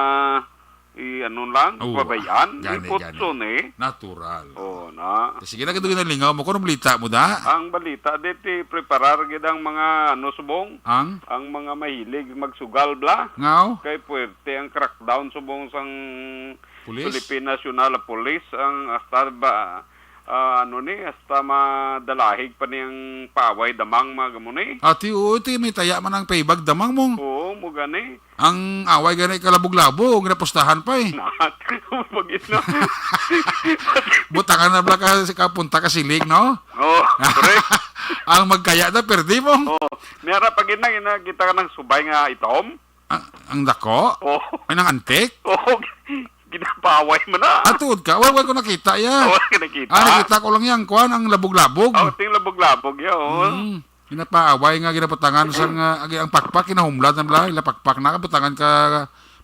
i-, ano lang, Oo, pabayaan, gani, iputso gani. ni. Natural. Oo, na. Sige na, kadto ginalingaw mo. Kung balita mo da? Ang balita, di ti preparar gid ang mga, ano, subong? Ang? Ang mga mahilig magsugal, bla. Ngaw? Kay puwerte ang crackdown subong sang Police? Philippine National Police, ang hasta ba, ah, ano ni, hasta madalahig pa niyang paaway damang, mga gamo ni. Ati, oo, iti may taya man ang paibag damang mong. Oo, mo gani. Ang away gani kalabog-labog, ginapustahan pa eh. Na, pag ito. Butangan na bala ka, kapunta ka silig, no? Oo, correct. Ang magkaya na, perdi mo. Oo. May ara pag ina, ina, kita ka ng subay nga itom. Ang, ang dako? Oo. Ay, nang antik? Oo. Ginapaway mo na. Ah, tuod ka? Wala, wala ko nakita, ya. Wala ka nakita? Ah, nakita ko lang yan. Kuwan, ang labog-labog. Oh, ting labog-labog, ya, oh. Mm. Ginapaaway nga, ginabutangan sa nga, agi, ang pakpak, kinahumlad ang lahi. Ila pakpak na, kabutangan ka,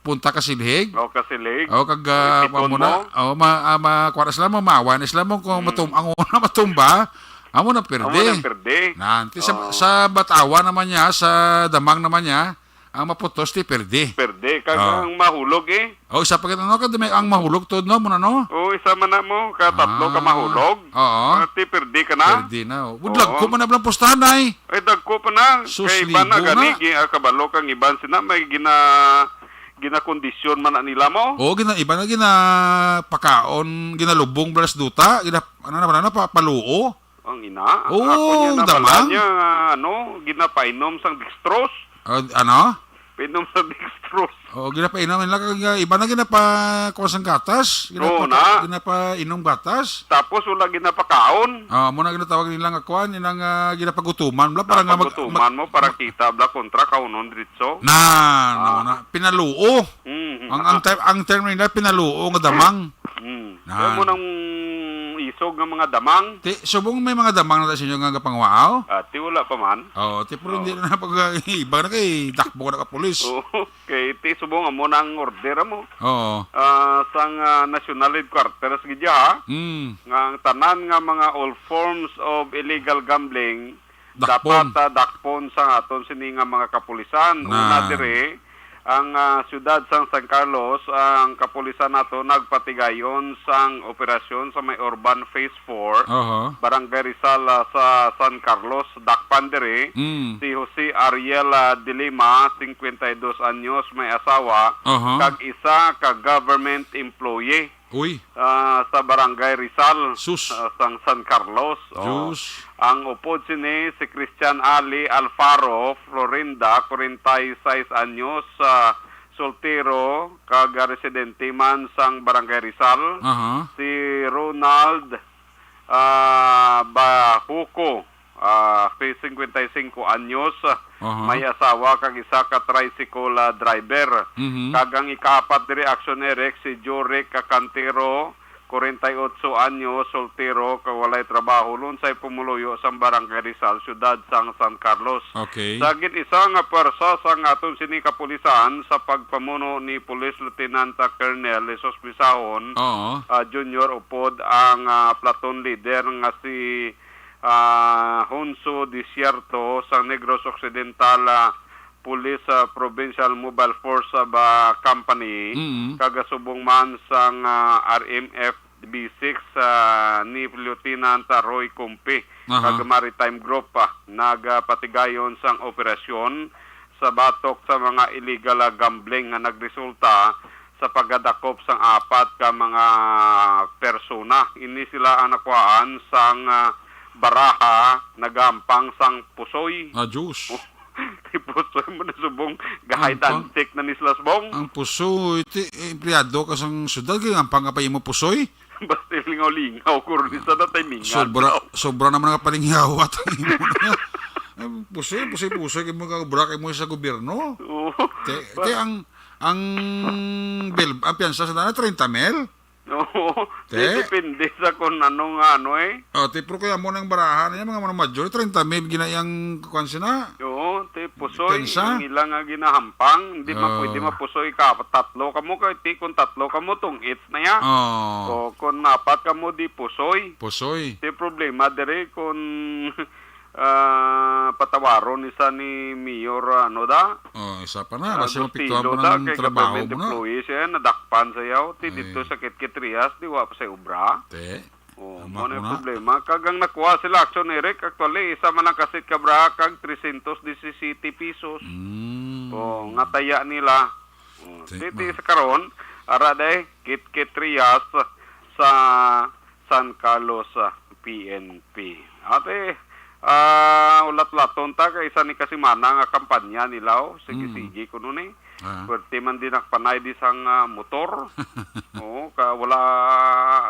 punta ka silhig. Oh, ka silhig. Oh, kag, ah, Ipiton amo na. mo. Oh, ma, ah, ma, kuwan na sila mo, maawa na sila mo, kung Mm. matum-, ang una matumba, amo na perde. Amo na perde. Nan, ti sa, Oh. sa batawa naman niya, sa damang naman niya, ang maputos, ti perde. Perde. Kag Oh. ang mahulog, eh. Oh, isa pa kita, no? Kag may ang mahulog, tuod, no? Muna, no? Oh, isa man na mo, katatlo ka Ah. mahulog. Oo. Ah, ti perde ka na. Perde na, oh. Wood, Oo. dagko man na bala ang pustahan, ay. Ay, dagko pa na. Sus, Kay iban na libo gani, na. gi-, ah, kabalo kang iban sina, may gina-, ginakondisyon man na nila mo. Oo, gina-, iban na ginapakaon, ginalubong bala sa duta, gina-, ano na, ano na, pa-, paluo. Ang ina, Oo, ako niya nabala damang. niya nga, ano, ginapainom sang dextrose. Ah, ano? Painom sa dextrose. Oo, ginapainom nila, kag, ah, iban na ginapa-, kuha sang gatas. Oo Ginapa-, na. ginapainom gatas. Tapos wala ginapakaon. Ah, mo na ginatawag nila nga kuan, ilang, ah, ginapagutuman bla, para nga mag-, Pagutuman mag-, mo, para kita bla kontra kaunon diretso. Na, na, Ah. na. Pinaluo. Mm. Ang, ang term, ang term nila, pinaluo nga damang. Mm. Nan. Kaya mo nang isog nga mga damang. Ti, subong may mga damang na sa inyo nga gapangwaaw? Ah, ti wala pa man. Oo, ti, pero Oo. hindi na pag, iba na kay dakbo na ka pulis. Oo. Kay ti subong amo na ang order mo. Oo. Ah, sang, ah, National Headquarters gid ya, ha? Mm. Nga ang tanan nga mga all forms of illegal gambling Dakpon. dapat, ah, dakpon sa aton sini nga mga kapulisan. Na. Una diri, ang, ah, siyudad sang San Carlos, ang kapulisan nato nagpatigayon sang operasyon sa may Urban Phase four, Aha. Barangay Rizal, ah, sa San Carlos. Dakpan diri Mm. si Jose Ariel, ah, de Lima, cincuenta y dos anyos, may asawa, Aha. kag isa ka government employee, Uy. ah, sa Barangay Rizal, Sus. ah, sang San Carlos. Oh. Diyos. Ang upod sini si Christian Ali Alfaro Florinda, kwarenta y seis anyos, ah, soltero, kag, ah, residente man sang Barangay Rizal. Aha. Si Ronald, ah, Bahuco, ah, cincuenta y cinco anyos, ah, Aha. may asawa kag isa ka tricycle, ah, driver. Mhm. Kag ang ikaapat diri, action erect, si Joric Cantero, kwarenta y otso anyos, soltero, kag walay trabaho, lunsay pumuluyo sang Barangay Rizal, siyudad sang San Carlos. Okay. Sa gin-isa nga pwersa sang aton sini kapulisan sa pagpamuno ni Police Lieutenant Colonel Jesus Bisahon, Oo. ah, Junior upod ang, ah, platoon leader nga si, ah, Honso Desierto sang Negros Occidental, ah, Police, ah, Provincial Mobile Force, ah, ba, Company, Mm. kag subong man sang, ah, R M F B six, ah, ni Lieutenant Roy Cumpi, Aha. kag Maritime Group, ah, nagapatigayon sang operasyon sa batok sa mga illegal, ah, gambling nga nagresulta sa pagkadakop sang apat ka mga persona. Ini sila ang nakuhaan sang, ah, baraha nagahampang sang pusoy. Ah, Diyos. Ti pusoy mo na subong, ga-hide Ang pang- and seek na ni sila subong. Ang pusoy, ti, eh, empleyado ka sang syudad, kay ang pangapay mo pusoy? Basta lingaw-lingaw, kurni sa natay mingan. Sobra, sobra naman ang palingawa, tayo mo na. Ay, pusoy, pusoy, pusoy, kay mo ka obra, kay mo sa gobyerno. Oo. Te, te, ang, ang bill, ang piyansa sa dana, treinta mil? Oo. Te? Di, depende sa kung ano nga ano eh. Oh, te, pero kaya mo nang barahan niya, mga, mga major, treinta mil, ginayang kuwan sina. Oo, te, pusoy, Pensa? ang ila nga ginahampang, hindi man Oo. pwede mapusoy ka, tatlo ka mo, kay ti kung tatlo ka mo, tong its na ya. Oo. O, kung apat ka mo, di pusoy. Pusoy. Ti problema, dire, kung, ah, patawaron ni sa ni Mayor, ano da? Oh, isa pa na, Ah, basta mapito Agustino mo da, ng kay trabaho government mo na. employee siya, nadakpan sa yaw. Ti Ay. dito sa Kitkitrias, di wa pa sa obra. Te. Oh, Tama mo na ko yung na. problema. Kag ang nakuha sila, Action Eric, actually, isa man lang kasit ka bra kag trescientos disisiyete pesos. Mm. Oh, nga taya nila. Oh, Te-, titi ma- sa karon, ara day, Kitkit Trias sa San Carlos, ah, P N P. Ate, ah, ulat-ulaton ta kay isa ni kasimana nga kampanya nila, oh. Sige, Mm. sige, kuno ni. Ah. Pwerte man din ang panay di sang, ah, motor. Oo, ka, wala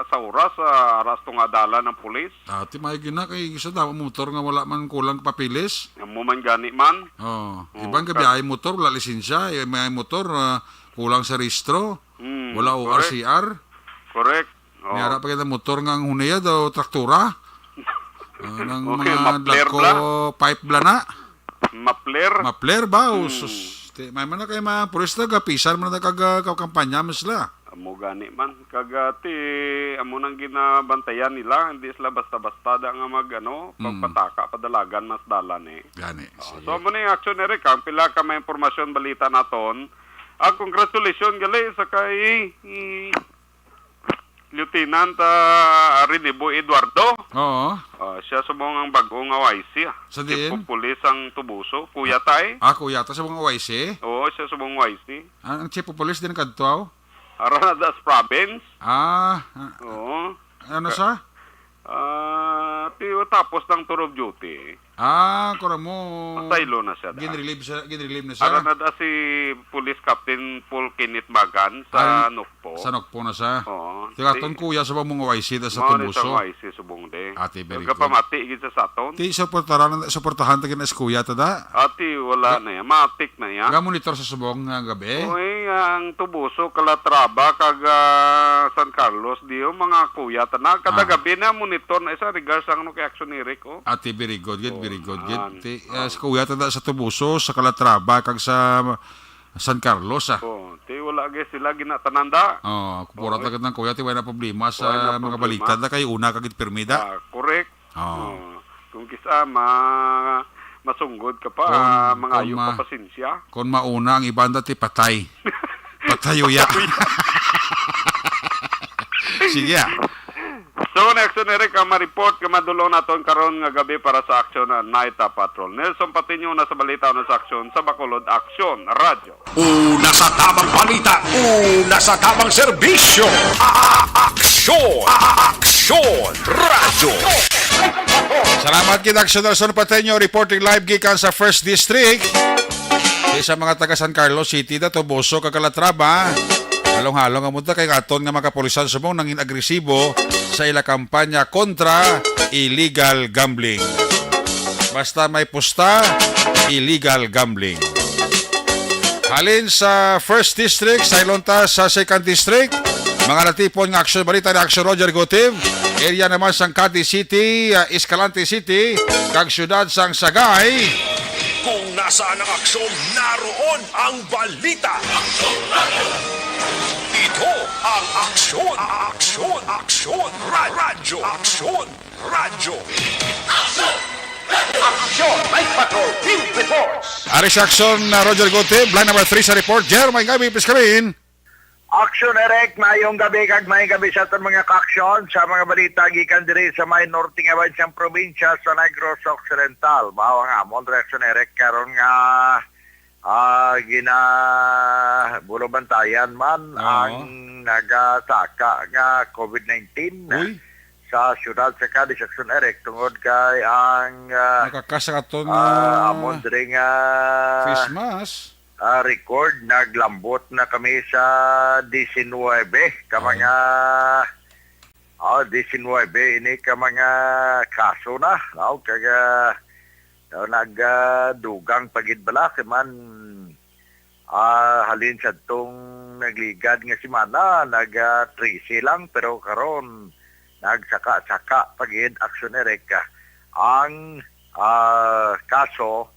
sa oras, ah, aras to nga dala ng pulis. Ah, ti may gina kay isa daw ang motor nga wala man kulang papilis. Amo man gani man. Oh, Oo, iban ka ka- biyahe motor, wala lisensya, eh, may motor, ah, kulang sa rehistro, Hmm, wala correct. O R C R. Correct. Oh. May ara pa kita motor nga ang hunaya daw traktura. Ah, nang Okay, mga muffler dako bla? pipe bla na. Muffler? Muffler ba? O, Hmm. sus. Ti, may man na kay mga pulis na, gapisan man na kag, ah, kag kampanya man sila. Amo gani man. Kag, ah, ti, amo nang ginabantayan nila. Hindi sila basta-basta da nga mag, ano, Hmm. pagpataka padalagan mas dalan eh. Gani, Oh, sige. so, amo ni Action Eric, ang pila ka may impormasyon balita naton. Ah, congratulations gali sa kay, i-, Lieutenant, ah, Rinibo Eduardo. Oo. Ah, siya subong ang bag-o nga Y C, ah. Sa Chief diin? of Police ang Tubuso. Kuya Tay. Ah, kuya ta sa mga Y C? Oo, siya subong Y C. Ah, ang chief of police din kadto, aw? Ara na das province. Ah, ah, Oo. ano sa? Ah, ti-, tapos ng tour of duty. Ah, kura mo. Pasaylo na siya, da. Ginrelieve siya, ginrelieve na siya. Ara na da si Police Captain Paul Kenneth Magan sa Ay, Nokpo. sa Nokpo na siya. Oo. Ti aton Si kuya sa mga Y C da sa Mao ni sa Tubuso. Y C subong de. Ate, very good. Nagapamati gid sa saton. Ti suportahan, suportahan ta gid na si kuya ta da. Ati, wala Ga- na yan. Matik na yan. Ga-monitor sa subong nga gabi. Uy, ang Tubuso, Calatrava, kag, ah, San Carlos, di yung mga kuya ta na. Kada Ah. gabi na monitor na isa regards ang ano kay Action Eric, oh. Ate, very good, gid, Oh, very good, gid. man. Ti, ah, Oh. sa kuya ta da sa Tubuso, sa Calatrava, kag sa San Carlos, ah. Oh, ti wala gid sila ginatananda. Oh, pura Oh. ta gid ng kuya, ti wala na problema sa Wala na mga problema. balita da kay una ka gid pirmi da. Ah, correct. Oh. Oh. Kung kisa ma-, masunggod ka pa, Kung, ah, mga kung ayo ma-, pa pasensya. kung mauna ang iban da ti patay. Patay uya. Sige, ah. So, next na, Eric, ang ma-report nga madulong naton karon nga gabi para sa Aksyon, ah, Night, ah, Patrol. Nelson Patiño na sa balita, na sa Aksyon sa Bacolod, Aksyon Radyo. Una sa tamang balita, una sa tamang serbisyo. A-, Aksyon, A-, Aksyon Radyo. Salamat gid, Aksyon Nelson Pateño, reporting live gikan sa First District. Sa mga taga San Carlos City, da, Toboso, kag Calatrava, halong-halong ang munta kay aton nga mga kapulisan subong nangin agresibo sa ila kampanya kontra illegal gambling. Basta may pusta, illegal gambling. Halin sa First District, saylon ta sa Second District. Mga natipon nga aksyon balita ni Aksyon Roger Gutib, area naman sang Cadiz City, ah, Escalante City, kag siyudad sang Sagay. Kung nasaan ang aksyon, naroon ang balita. Ito ang Aksyon, Aksyon, Aksyon, Ra- Radyo, Aksyon, Radyo. Aksyon, Night Patrol, Field Reports. Ari sa aksyon, uh, Roger Gutib, line number three sa report. Jer, may gabi, please come in. Action Eric, mayong gabi kag mayong gabi sa aton mga kaaksyon sa mga balita gikan diri sa may norte nga bahin sang probinsya sa Negros Occidental. Mao ang amon reaksyon, Eric, karon nga, ah, gina-, bulabantayan man Oo. ang nagasaka nga covid nineteen Uy. sa siyudad sa Cadiz, Action Eric, tungod kay ang, ah, Nakakasaka to ah, nga amon diri nga face mask. ah, record, naglambot na kami sa diecinuebe ka Ay. mga, ah, diecinuebe ini ka mga kaso na, no? Kag, ah, ah, nagdugang pa gid bala kay man, ah, halin sa tong nagligad nga semana, nag, ah, trese lang, pero karon nagsaka-saka pa gid, Action Eric, ah, ang ah, kaso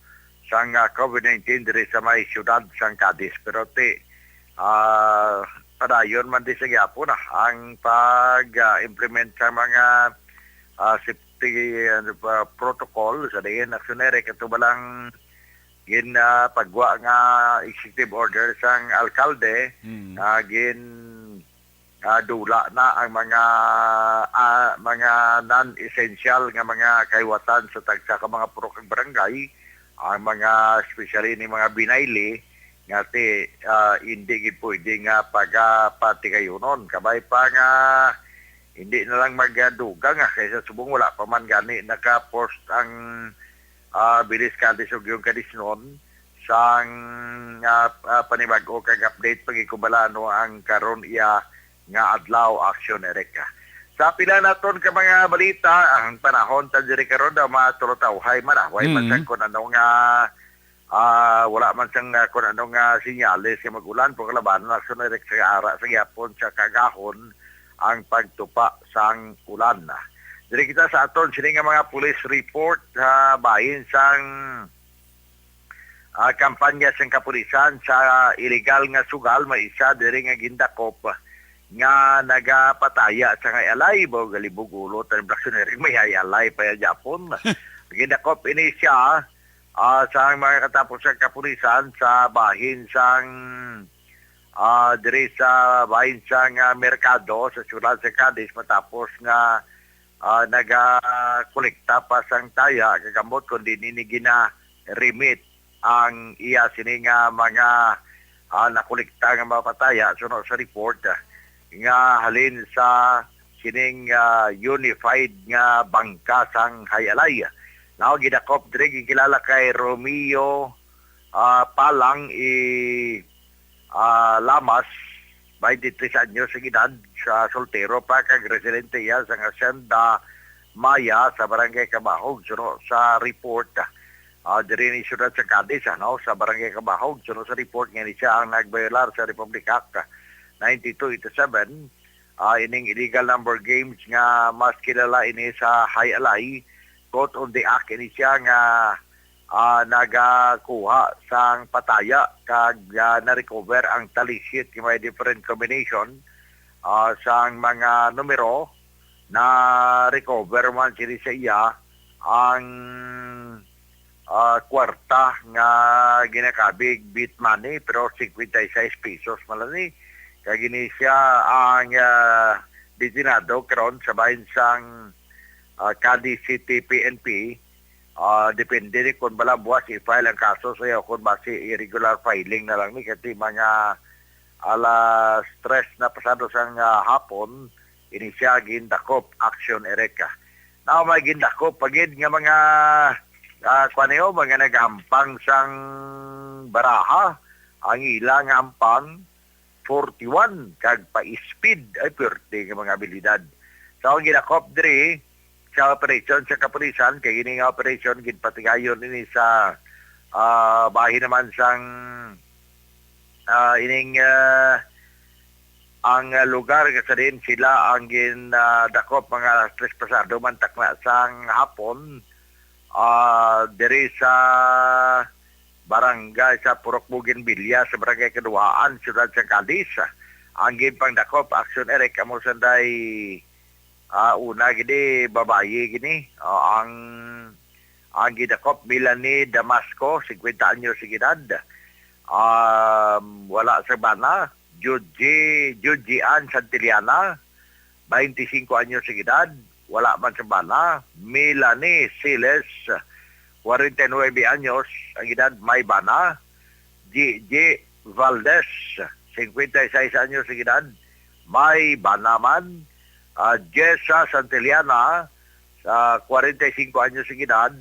sang, ah, covid nineteen diri sa may siyudad sang Cadiz. Pero ti, ah, padayon man di sa gyapon na ang pag, ah, implement sa mga, ah, safety, ano pa, protocol sa diin, Action Eric, ato ba lang gin, ah, pagwa nga executive order sang alkalde, Mm. ah, gin ah, dula na ang mga, ah, mga non-essential nga mga kahiwatan sa tagsa ka mga purok kag barangay, ang mga, especially ni mga binayli nga ti, ah, indi gid pwede nga pagapatigayonon. Kabay pa nga hindi na lang magdugang, ah, kaysa subong wala pa man gani naka-post ang, ah, Bilis Cadiz ug yung Cadiznon sang, ah, ah, panibag-o kag update pagikubala ano ang karon iya nga adlaw, Action Eric. Sa pila naton ka mga balita, ang panahon ta diri karon daw matulotawhay, malaway man Mm. sa kung ano nga, ah, wala man sang, ah, kung ano nga sinyales nga mag-ulan, pero kalabanan, Action Eric, sa ara sa gyapon sa kagahon ang pagtupa sang ulan. Diri kita sa aton sini nga mga police report sa bahin sang ah, kampanya sang kapulisan sa iligal nga sugal, may isa diri nga gindakop nga nagapataya sa ngay alay, bo galibog ulo tan blaksoneri may hay alay pa ya Japon. Gindakop ini siya, ah, sa mga katapos sa kapulisan sa bahin sang, ah, diri sa bahin sang, ah, merkado sa siyudad sa Cadiz matapos nga ah, nagakolekta pa sang taya kag ambot, kundi nini gina-remit ang iya sini nga mga, ah, nakolekta nga mga pataya suno sa report, ah, nga halin sa sining, ah, unified nga bangka sang Hay Alay. Now, gidakop diri, gikilala kay Romeo, ah, Palang i ah, Lamas, twenty-three anyos ang edad, sa soltero pa kag residente iya sa Hacienda Maya sa Barangay Cabahog. Suno sa report, ah, diri ni siyudad sa Cadiz, ano, sa Barangay Cabahog. Suno sa report nga ni siya ang nagbayolar sa Republic Act ninety-two eighty-seven, ah, ining illegal number games nga mas kilala ini sa Hay Alay. Quote on the act ini siya nga, ah, nagakuha sang pataya kag, ah, na-recover ang talisyit nga may different combination, ah, sang mga numero. Na-recover man sini sa iya ang, ah, kwarta nga ginakabig beat money, pero cincuenta y seis pesos man lang ni. Kag ini siya ang, ah, detenado karon sa bahin sang, ah, Cadiz City P N P. Ah, depende ni kung bala buwas i-file ang kaso sa iya o kung basi irregular filing na lang ni, kasi mga alas tres na pasado sang, ah, hapon, ini siya gindakop, Action Erica. Now, may gindakop pa gid nga mga, ah, kuwan niyo, mga naghampang sang baraha, ang ila nga hampang, forty-one, kag pa-speed, ay, pwerte nga mga abilidad. So, ang ginakop diri sa operasyon sa kapulisan, kay ini nga operasyon, ginpatigayon ini sa, ah, bahin naman sang, ah, ining, ah, Ang, ah, lugar nga sa diin sila ang gin, ah, dakop mga alas tres pasado man takna sang hapon, ah, diri sa barangay sa Purok Bougainvillea sa Barangay Kaduhaan, Siyudad sa Cadiz. Ang ginpangdakop, Action Eric, amo sanday, ah, una gini, babayi gini. Ah, ang, ang gidakop, Melanie Damasco, singkwenta anyos ang edad. Um, wala sa bana. Juji, Juji Ann Santillana, bainti singko anyos ang edad, wala man sa bana. Melanie Siles, kwarenta y nuebe anyos ang edad, may bana. Gigi Valdez, singkwenta y seis anyos ang edad, may bana man. Ah, Jessa Santillana, sa kwarenta y singko anyos ang edad,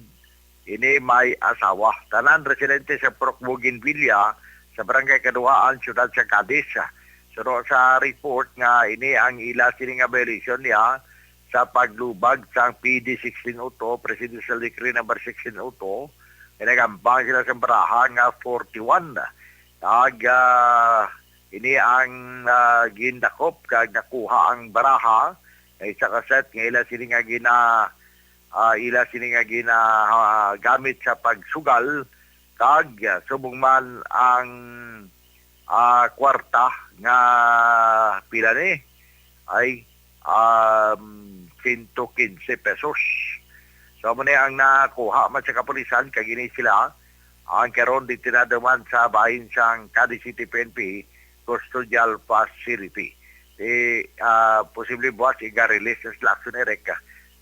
ini may asawa. Tanan residente sa Purok Bougainvillea, sa Barangay Kaduhaan, Siyudad sa Cadiz. Suno sa report nga ini ang ila sini nga violation niya sa paglubag sang P D sixteen oh two, Presidential Decree Number sixteen oh two, nga nagampang sila sa baraha nga forty-one. Kag, ah, ini ang, ah, gindakop kag nakuha ang baraha nga isa ka set nga ila sini nga gina-, ah, ila sini nga gina-, ah, gamit sa pagsugal, kag, ah, subong man ang, ah, kwarta nga pila ni ay, um, sento kinse pesos. So, amo ni ang nakuha man sa kapulisan, kag ini sila ang karon detenado man sa bahin sang Cadiz City P N P Custodial Facility. Di, ah, posible buwas iga-release na sila, Action Eric,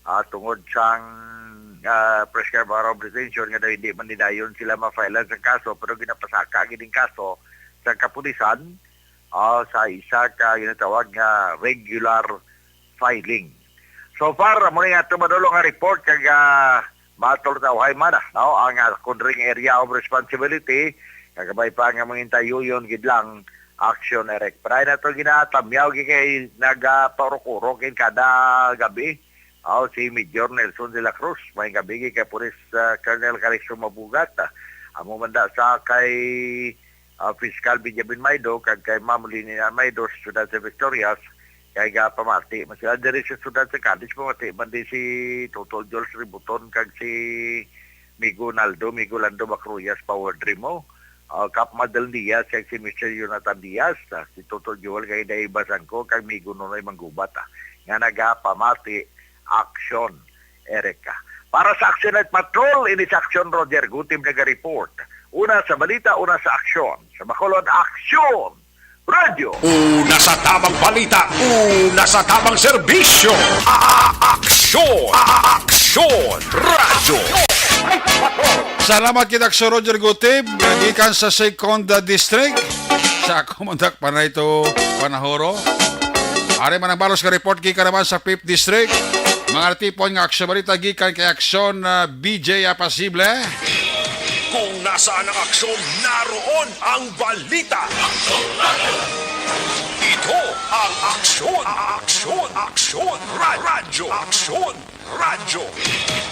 ah, tungod sang, ah, pre-trial bail retention nga daw hindi man ni dayon sila ma-file sa kaso, pero ginapasaka gid ang kaso sa kapulisan, ah, sa isa ka ginatawag nga regular filing. So far, amo ni nga ato madulong nga report kag, ah, matol ta uhay man, ah, no, ang, ah, Codring Area of Responsibility, kagabay pa nga mangintayuyon gid lang, Action Eric. Pero ay na to ginatamyaw gid kay nagapaurok-urok in kada gabi. Aw, si Major Nelson de la Cruz, may gabi kay Police, ah, Colonel Calixto Mabugat. Amo man da sa kay, ah, Fiscal Benjamin Maido kag kay Ma'am Lina Maido sa Siyudad sa Victorias, kay gapamati man sila diri sa Siyudad sa Cadiz, pamati man din si Toto Jules Ributon kag si Migo Naldo, Migo Lando Macruyas, Power Dream mo. Ah, Kap Madel Diaz kag si Mister Jonathan Diaz, ah, si Toto Joel kay Day Basangko kag Migo Nonoy Manggubat, ah, nga nagapamati, Action Eric. Para sa Action Night Patrol, ini sa Action Roger Gutib naga-report. Una sa balita, una sa aksyon. Sa Bacolod, Action! Radyo! Una sa tabang balita, una sa tabang serbisyo. A-, a-, aksyon! A-, a-, aksyon! Radyo! Salamat kita sa Roger Gutib, gikan sa Second District. Sa ako man dak panay to panahoro. Ari man ang balos nga report gikan naman sa Fifth District. Mga natipon nga aksyon balita gikan kay Aksyon, ah, B J Apasible. Kung nasaan ang aksyon, naroon ang balita. Ito ang Aksyon, Aksyon, Aksyon, Ra-, Radyo Aksyon, Radyo.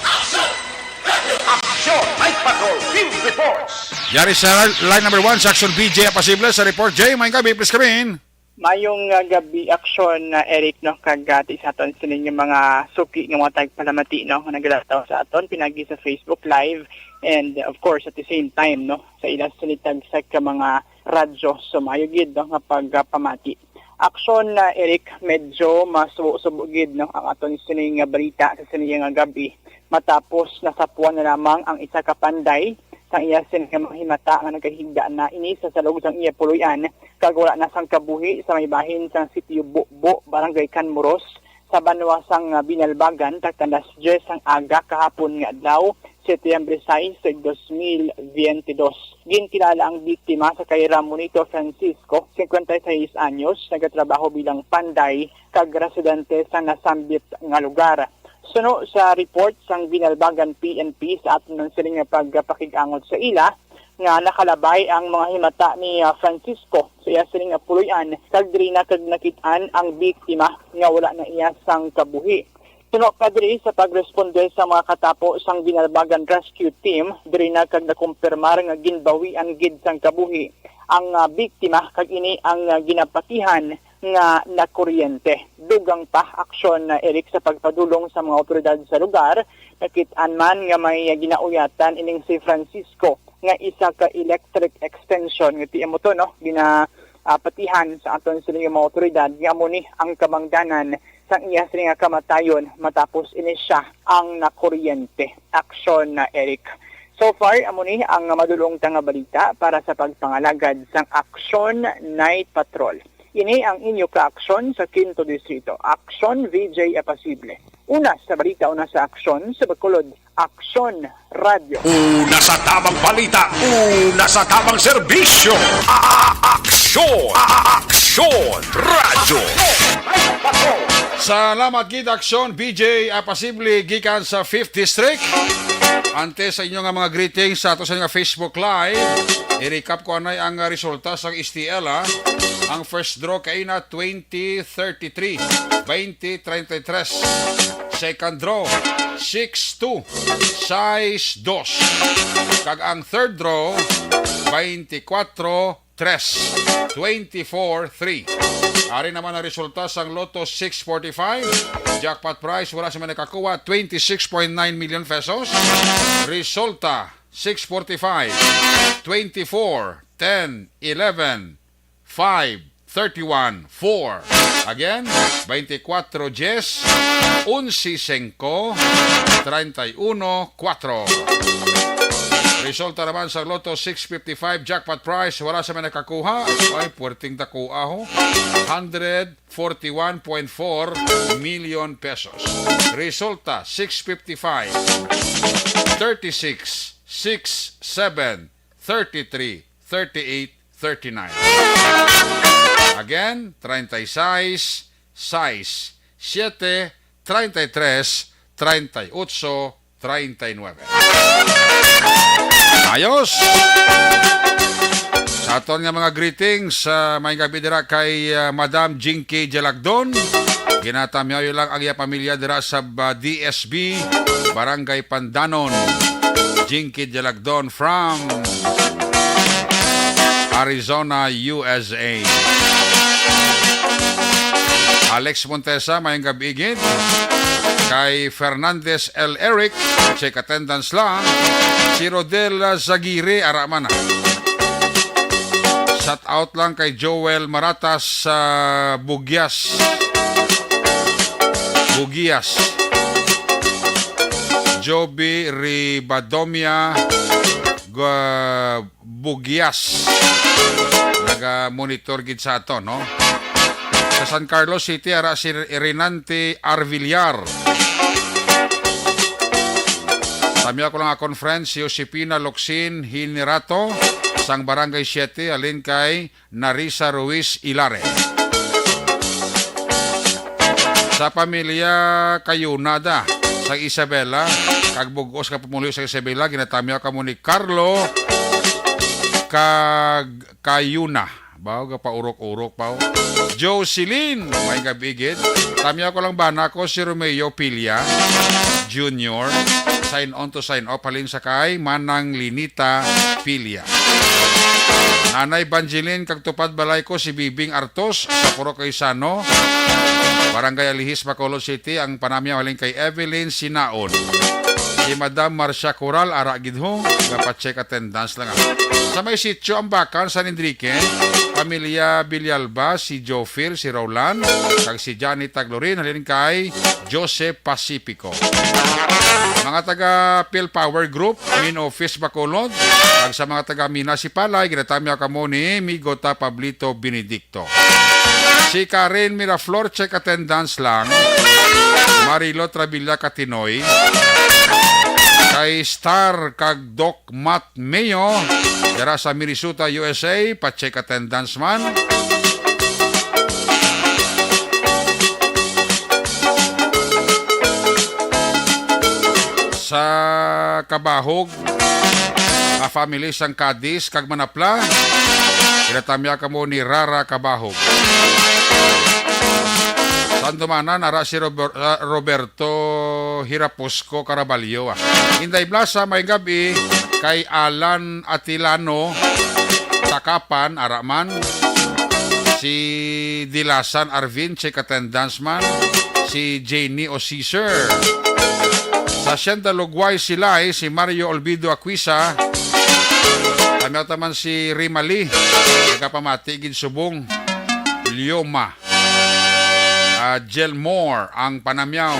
Aksyon! Night Patrol Field Reports! Yari sa line number one, sa Aksyon, B J Apasible sa report. Jay, may gabi, please come in. Mayong, ah, gabi, Aksyon, ah, Eric, no, kag, ah, ti sa aton sining mga suki nga mga tagpalamati, no, nga nagalataw sa aton pinagi sa Facebook Live and, of course, at the same time, no, sa ila sini tagsa ka mga radyo. So, maayo gid, no, nga pagpamati. Aksyon, ah, Eric, medyo masubo-subo gid, no, ang aton sining nga balita sa sini nga gabi, matapos nasapuan na lamang ang isa ka panday sang iya sini nga mga himata nga nagahigda na ini sa salog sang iya puloy-an kag wala na sang kabuhi sa may bahin sang Sitio Bubo, Barangay Canmoros, sa banwa sang, ah, Binalbagan, taktan alas diyes sang aga kahapon nga adlaw, Setyembre sais, dos mil biyente dos. Ginkilala ang biktima sa kay Ramonito Francisco, singkwenta y seis anyos, nagatrabaho bilang panday kag residente sa nasambit nga lugar. Suno sa report sang Binalbagan P N P, sa aton man sini nga pagpakig-angot sa ila, nga nakalabay ang mga himata ni, ah, Francisco sa iya sini nga puloy-an, kag diri na kag nakit-an ang biktima nga wala na iya sang kabuhi. Suno pa diri sa pagresponde sa mga katapo sang Binalbagan Rescue Team, diri na kag nakumpirmar nga ginbawian gid sang kabuhi ang, ah, biktima, kag ini ang, ah, ginapatihan nga nakuryente. Dugang pa, aksyon na, Eric, sa pagpadulong sa mga awtoridad sa lugar. Nakit-an man nga may ginauyatan ining si Francisco nga isa ka electric extension nga T M O to, no? Gina, ah, patihan sa aton sini nga mga awtoridad nga amo ni ang kamangdanan sang iya sini nga kamatayon matapos ini siya ang nakuryente. Aksyon na, Eric. So far, amo ni ang madulong ta nga balita para sa pagpangalagad sang Aksyon Night Patrol. Ini ang inyo kaaksyon sa Quinto Distrito. Aksyon V J Apasible. Una sa balita, una sa aksyon sa Bacolod. Aksyon Radyo. Una sa tabang balita, una sa tabang serbisyo. A-, Aksyon, A-, Aksyon Radyo. Salamat gid, Aksyon V J Apasible gikan sa Fifth District. Antes sa inyo nga mga greetings sa ato sa nga Facebook Live, i-recap ko anay ang, ah, resulta sa S T L, ah. Ang first draw kay na twenty thirty-three, twenty thirty-three. Second draw, six two, sais dos. Kag ang third draw, twenty-four tres, twenty-four three. Ari naman ang resulta sang Lotto six forty-five. Jackpot prize, wala sa may nakakuha, twenty-six point nine million pesos. Resulta, six forty-five, twenty-four, ten, eleven, five, thirty-one, four. Again, twenty-four, dies, onse, singko, treinta y uno, kuwatro. Resulta naman sa Lotto six fifty-five jackpot prize, wala sa may nakakuha. Ay, puwerteng dakuha, ho. Hundred forty-one point four million pesos. Resulta, six fifty-five, thirty-six, six seven, thirty-three, thirty-eight, thirty-nine. Again, treinta y seis, sais, siete, treinta y tres, treinta y ocho, treinta y nueve. Ayos! Sa aton nga mga greetings, ah, may gabi dira kay, ah, Madam Jinky Jalagdon. Ginatamyaw lang ang iya pamilya dira sa, ah, D S B, Barangay Pandanon. Jinky Jalagdon from Arizona, U S A. Alex Montesa, mayong gabi gid. Kay Fernandez L. Eric, check attendance lang. Si Rodel Zagiri, ara man, ah. Shout out lang kay Joel Maratas sa Bugias. Bugias. Joby Ribadomia, Gu-, Bugias. Naga-monitor gid sa ato, no? Sa San Carlos City, ara si Renante Arvillar. Tamyaw ko lang akon friend, si Josepina Locsin Hinirato, sang Barangay Siete, halin kay Narisa Ruiz Ilare. Sa pamilya Kayuna da, sa Isabela, kag bug-os nga pumuluyo sa Isabela, ginatamyaw kamo ni Carlo kag Kayuna. Baw, gapaurok-urok, baw. Jocelyn, may gabi gid. Tamyaw ko lang bana ko si Romeo Pilia Junior. Sign on to sign off, halin sa kay Manang Linita Pilia. Nanay Banjilin kag tupad balay ko si Bibing Artos sa Purok Gaisano, Barangay Alihis, Bacolod City. Ang panamyaw halin kay Evelyn Sinaon. Si Madam Marcia Coral, ara gid ho, nagapa-check attendance lang, ah. Sa may sitio Ambacan, San Enrique, pamilya Villalba, si Jofir, si Roland, kag si Johnny Taglorin, halin kay Joseph Pacifico. Mga taga Phil Power Group, main office Bacolod, kag sa mga taga Minas Sipalay, ginatamyaw kamo ni Migota Pablito Benedicto. Si Karen Miraflor, check attendance lang. Marilo Travilla Catinoy. Kay Star kag Doc Matt Mayo, dira sa Minnesota, U S A, pa-check attendance man. Sa Kabahog, a family sang Cadiz kag Manapla, ginatamyaw kamo ni Rara Kabahog. Sa Andumanan, ara si Rober-, ah, Roberto Hirapusco Caraballo, ah. Inday Blasa, may gabi kay Alan Atilano, Takapan, ara man. Si Dilasan Arvin, check attendance man. Si Janie Osisir. Sa Hacienda Lugway, Silay, si Mario Olvido Aquisa. Tamyaw ta man si Rimali. Nagapamati gid subong. Lioma. Ah, Jelmore ang panamyaw.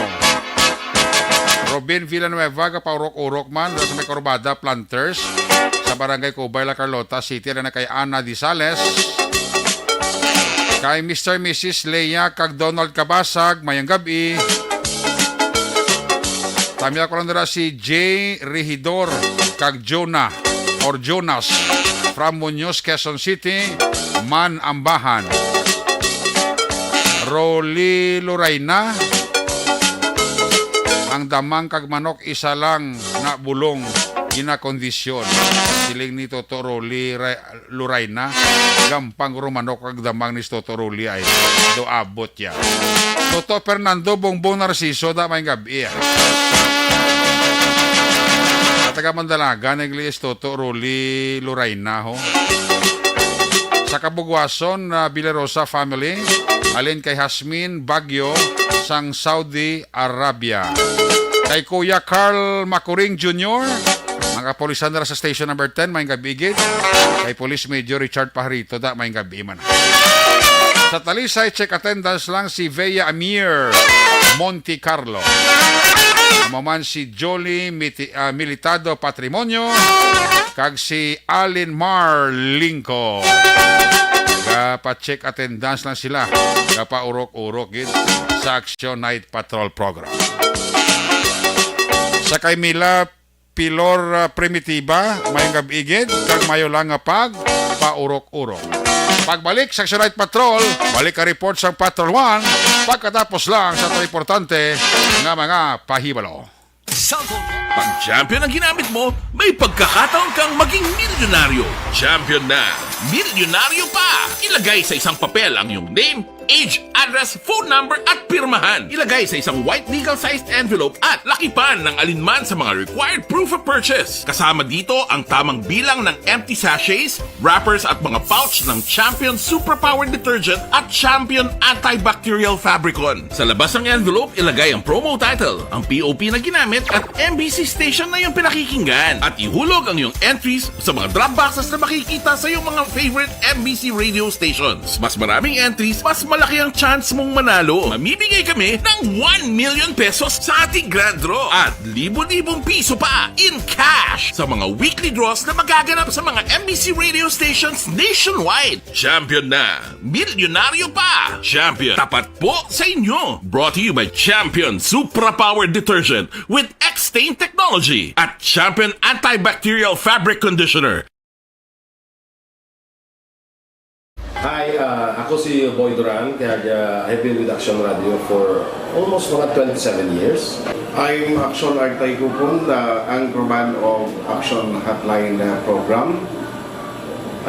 Robin Villanueva, gapaurok-urok man sa may Corbada Planters sa Barangay Cubay, La Carlota City, na kay Ana Disales. Kay Mister Missus Leia kag Donald Cabasag, mayang gab-i. Tamyaw ko lang dira si Jay Regidor kag Jonah or Jonas from Muñoz, Quezon City, man ambahan. Rolly Lorayna, ang damang kag manok isa lang na bulong, ginakondisyon. Siling ni Toto Rolly Ra-, Lorayna, gampang ro manok kag damang ni Toto Rolly ay do abot ya. Toto Fernando Bongbong Narciso, da may gab-i. At taga Mandalagan, English, Toto Rolly Lorayna, ho. Sa Kabugwason, na Villarosa family, alin kay Hasmin Bagyo sang Saudi Arabia. Kay Kuya Carl Macuring Junior, mga kapulisan dira sa Station Number Ten, may gab-i gid. Kay Police Major Richard Pajarito, da, may gab-i man. Sa Talisay, check attendance lang si Vea Amir Monte Carlo. Amo man si Jolly Miti-, ah, Militado Patrimonio, kag si Alin Mar Lingco. Gapa-check attendance lang sila. Gapa-urok-urok gid sa Action Night Patrol Program. Sa kay Mila Pilor, ah, Primitiba, may gab-i gid, kag mayo lang nga pag paurok-urok. Pagbalik sa Action Night Patrol, balik ang report sa Patrol One, pagkatapos lang sa mga importante nga mga pahibalo. Pag champion ang ginamit mo, may pagkakataon kang maging milyonaryo. Champion na, milyonaryo pa! Ilagay sa isang papel ang iyong name, age, address, phone number, at pirmahan. Ilagay sa isang white legal-sized envelope at lakipan ng alinman sa mga required proof of purchase. Kasama dito ang tamang bilang ng empty sachets, wrappers, at mga pouch ng Champion Superpower Detergent at Champion Antibacterial Fabricon. Sa labas ng envelope, ilagay ang promo title, ang P O P na ginamit, at M B C station na iyong pinakikinggan. At ihulog ang iyong entries sa mga drop boxes na makikita sa iyong mga favorite M B C radio stations. Mas maraming entries, mas malaki ang chance mong manalo. Mamimigay kami ng one million pesos sa ating grand draw at libo-libong piso pa in cash sa mga weekly draws na magaganap sa mga M B C radio stations nationwide. Champion na! Milyonaryo pa! Champion, tapat po sa inyo! Brought to you by Champion Supra Power Detergent with X-Stain Technology at Champion Antibacterial Fabric Conditioner. Hi, ah, ako si Boy Duran, kag, ah, I've been with Action Radio for almost mga twenty-seven years. I'm Action Artay Kupon, the anchorman of Action Hotline, uh, program.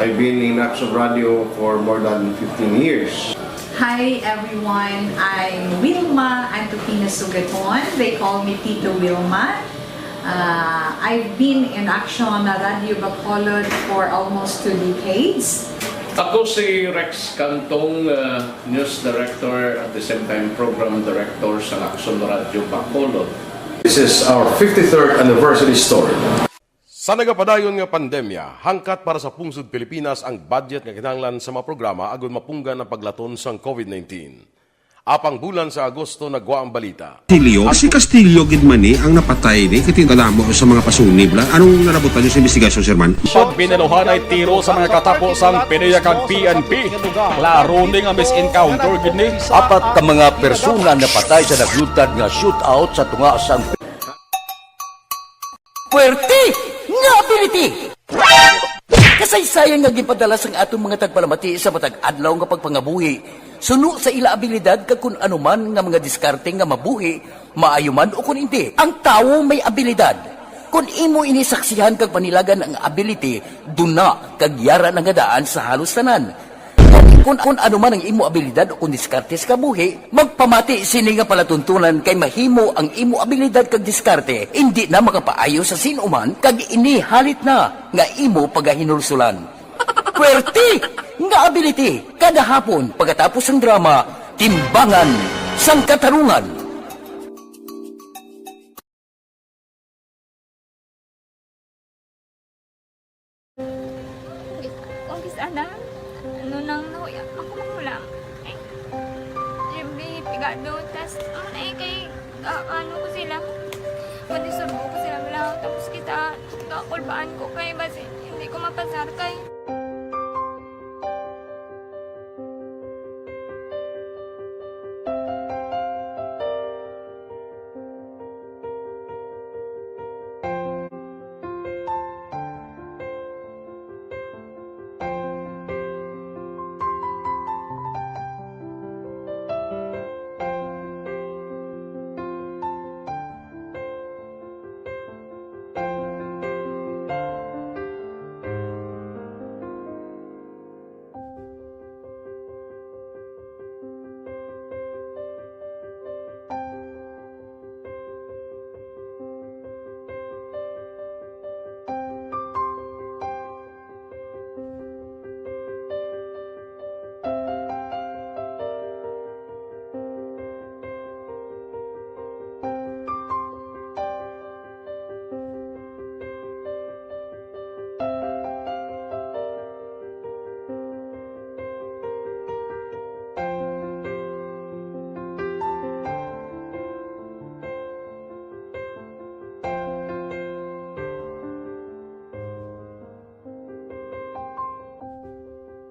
I've been in Action Radio for more than fifteen years. Hi everyone, I'm Wilma Antokina Sugaton. They call me Tito Wilma. Uh, I've been in Action Radio Bacolod for almost two decades. Ako si Rex Cantong, uh, news director, at the same time program director sa Action Radio Bacolod. This is our fifty-third anniversary story. Sa nagapadayon nga pandemya, hangkat para sa pungsod Pilipinas ang budget nga kinahanglan sa mga programa agud mapunggan ang paglaton sang COVID nineteen. Apang bulan sa Agosto nagwa ang balita. Castillo? Si Castillo gid man ni ang napatay ni, kay kadamo sa mga pasunib lang. Anong narabutan niyo sa investigasyon, Sir Man? Pag binaluhanay tiro sa mga katapo sang PDEA kag P N P. Klaro ni nga mis-encounter gid ni. Apat ka mga persona napatay sa naglutad nga shootout sa tunga sang Puwerte nga ability! Kasaysayan nga ginpadala sang aton mga tagpalamati sa matag adlaw nga pagpangabuhi, suno sa ila abilidad kag kun ano man nga mga diskarte nga mabuhi, maayo man o kun indi. Ang tawo may abilidad. Kun imo ini saksihan kag panilagan ang ability, duna kag yara na nga daan sa halos tanan. Kung, kung ano man ang imo abilidad o kung diskarte sa kabuhi, magpamati sini nga palatuntunan kay mahimo ang imo abilidad kag diskarte indi na makapaayo sa sin-o man kag ini halit na nga imo pagahinulsulan. Puwerte Nga ability, kada hapon pagkatapos sang drama, Timbangan sang Katarungan. Kung kis-, kung kis-, ana, ano nang nahuya, ako manghulam. Eh, siyempre, pigado, tas, ano na eh, kay, ah, ano ko sila, madisturbo ko sila, wala, tapos kita, kakulbaan ko kay, basi, hindi ko mapasar kay.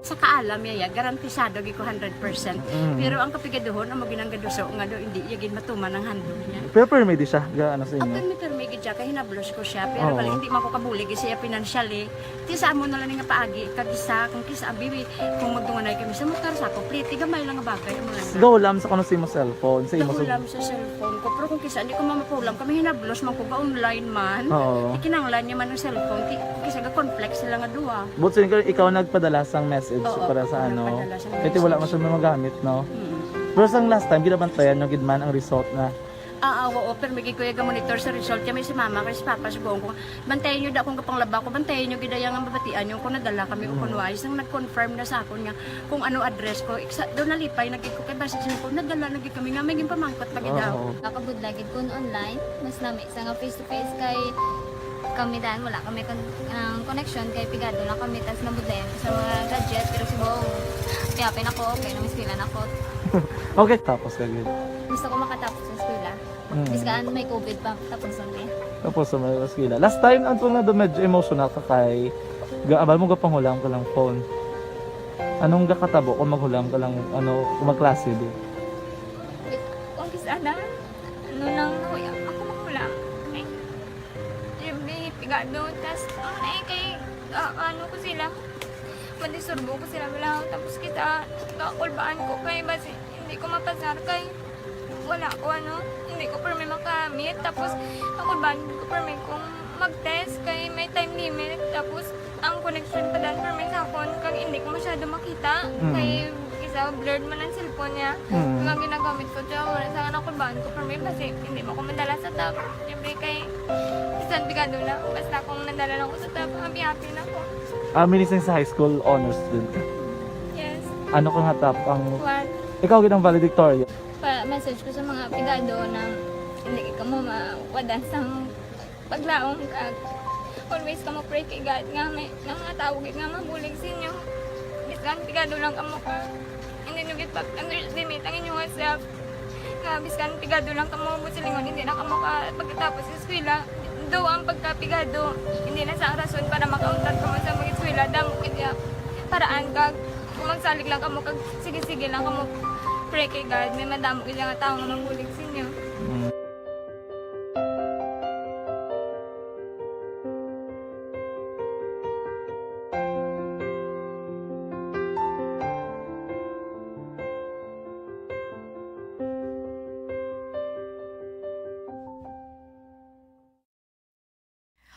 Sa kaalam niya, ya, garantisado gid ko hundred percent. Mm. Pero ang kapigaduhon, amo ginang gaduso nga daw hindi iya gid matuman ang handog niya. Pero permi di siya, ga, ano sa inyo? Ang permi, permi gid siya, kay hinablos ko siya. Pero Oo. bali, hindi man ko kabulig siya financially. Ti sa amo na lang nga paagi, kag isa, kung kisa, abi, kung magdunganay kami sa motor, sa ako, pliti, gamay lang nga bagay, amo lang. Gahulam sa kuno sa imo cellphone, sa imo sa Gahulam sa cellphone ko. Pero kung kisa, hindi ko mamapulam, kami hinablos man ko, ga online man. Oo. Ikinanglan niya man ang cellphone, ti, kung kisa, ga-conflict sila nga duha. But so, ikaw, ikaw nagpadala sang message Oo, para sa ako ano? nagpadala sang Kaya ti wala message. man siya magamit, no? Mm. Pero sang last time, ginabantayan nyo gid man ang result na? Ah, ah, oo, pero may gid ko yung monitor sa result. Kaya may si mama, kay si papa, si buong ko. Bantayan nyo da akong kapanglaba ko. Bantayan nyo gid ang mabatian nyo kung nadala kami o Mm. kung wais. Nang nag-confirm na sa akon nga kung ano address ko, iksa, doon nalipay na gid ko kay basta siya ko, nadala na gid kami nga may ginpamangkot pa gid Oo. daw. Nakabudla gid kun online, mas nami sa nga face to face kay kami dan wala kami kon-, ang connection kay pigado lang kami tas nabudlayan ko sa mga gadget pero si Bong, piyapin ako, okay na, miskilan ako. Okay, tapos ka gid. Gusto ko makatapos sa eskwela. Mm. Biskan may covid pa, tapos ang eh. Tapos sa may eskwela. Last time, ang tunga doon, medyo emotional ka kay gaabal mo gapanghulam ka lang phone. Anong gakatabo kung maghulam ka lang, ano, kung magklase di? Kung kis-, ana, ano nang nahuya, ako manghulam. Ay, siyempre, pigado, tas, ano na eh, kay, ah, ano ko sila, madisturbo ko sila, wala, tapos kita, kakulbaan ko kay, basi, hindi ko mapasar kay, wala ko, ano, hindi ko permi makamit, tapos, kakulbaan ko permi kung mag-test kay may time limit, tapos, ang connection pa dan permi sa akon, kag hindi ko masyado makita, Mm. kay, isa, blurred man ang cellphone niya, Mm. nga ginagamit ko, siya, wala sa akin, nakulbaan ko permi, basi, hindi mo ko madala sa top, siyempre, kay, bisan pigado na, basta kung nadala lang ko sa top, happy-happy na ko. Ah, meaning sa high school honors student ka? Yes. Ano ka nga top ang One. Ikaw gid ang valedictorian? Pa-message ko sa mga pigado na hindi ka mo mawadan sa paglaom kag always ka mo pray kay God nga may, nga mga tawo gid nga mabulig sa inyo. Biskan pigado lang kamo ka. Hindi nyo gid pag-underestimate ang inyong self. Nga biskan pigado lang kamo, busilingon, hindi na kamo ka pagkatapos sa eskwela. Though ang pagkapigado, hindi na sa ang rason para makauntat kamo sa mag-eskwela, damo gid ya paraan kag kung magsalig lang kamo kag sige-sige lang kamo pray kay God, may madamo gid nga tawo nga magbulig sa inyo. Mm.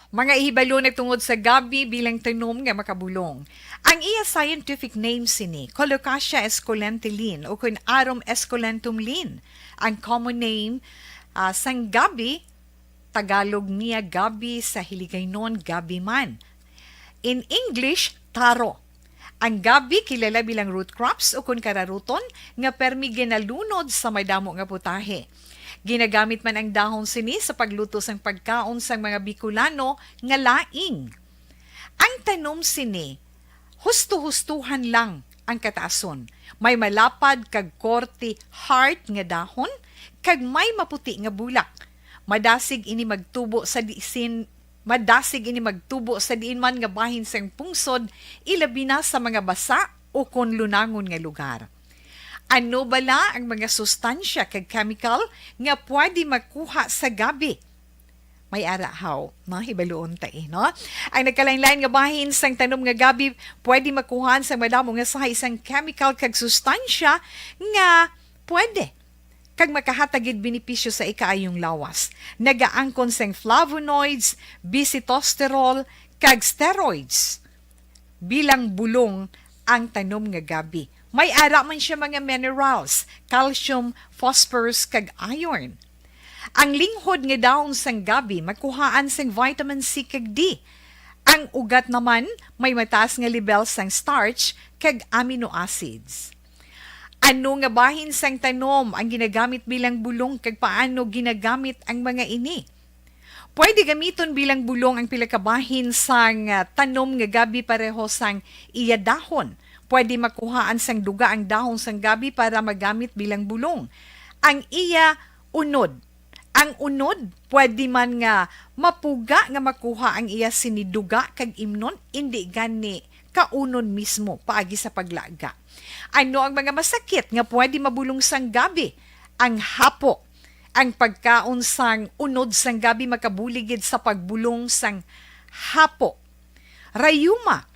Mga ihibalo nagtungod sa gabi bilang tanom nga makabulong. Ang iya scientific name sini, Colocasia esculenta Lin, o kun Arum esculentum Lin. Ang common name, ah, sang gabi, Tagalog niya gabi, sa Hiligaynon gabi man. In English, taro. Ang gabi kilala bilang root crops ukon kararuton nga permi ginalunod sa madamo nga putahe. Ginagamit man ang dahon sini sa pagluto sang pagkaon sang mga Bicolano nga laing. Ang tanom sini, husto-hustuhan lang ang kataason. May malapad kag korte heart nga dahon, kag may maputi nga bulak. Madasig ini magtubo sa disin, madasig ini magtubo sa diin man nga bahin sang pungsod, ilabi na sa mga basa o kon lunangon nga lugar. Ano bala ang mga sustansya kag chemical nga pwede makuha sa gabi? May ara haw, no? Hibaluon ta, eh, no? Ang nagkalain-lain nga bahin sang tanom nga gabi pwede makuhaan sang madamo nga sahi sang chemical kag sustansya nga pwede kag makahatag gid benepisyo sa ikaayong lawas. Nagaangkon sang flavonoids, bisitosterol, kag steroids bilang bulong ang tanom nga gabi. May ara man siya mga minerals, calcium, phosphorus, kag iron. Ang linghod nga dahon sang gabi makuhaan sang vitamin C kag D. Ang ugat naman may mataas nga lebel sang starch kag amino acids. Ano nga bahin sang tanom ang ginagamit bilang bulong, kag paano ginagamit ang mga ini? Pwede gamiton bilang bulong ang pila ka bahin sang, ah, tanom nga gabi pareho sang iya dahon. Pwede makuhaan sang duga ang dahon sang gabi para magamit bilang bulong. Ang iya unod. Ang unod pwede man nga mapuga nga makuha ang iya sini duga kag imnon, indi gani kaunon mismo paagi sa paglaga. Ano ang mga masakit nga pwede mabulong sang gabi? Ang hapo. Ang pagkaon sang unod sang gabi makabulig gid sa pagbulong sang hapo. Rayuma,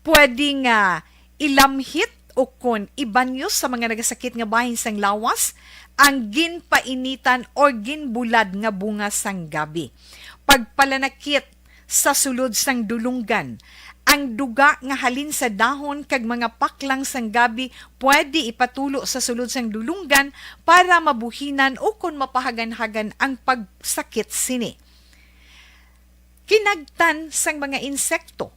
pwede nga ilamhit o kon ibanyos sa mga nagasakit nga bahin sang lawas ang ginpainitan or ginbulad nga bunga sang gabi. Pagpalanakit sa sulod sang dulunggan. Ang duga nga halin sa dahon kag mga paklang sang gabi pwede ipatulo sa sulod sang dulunggan para mabuhinan o kon mapahaganhagan ang pagsakit sini. Kinagtan sang mga insekto.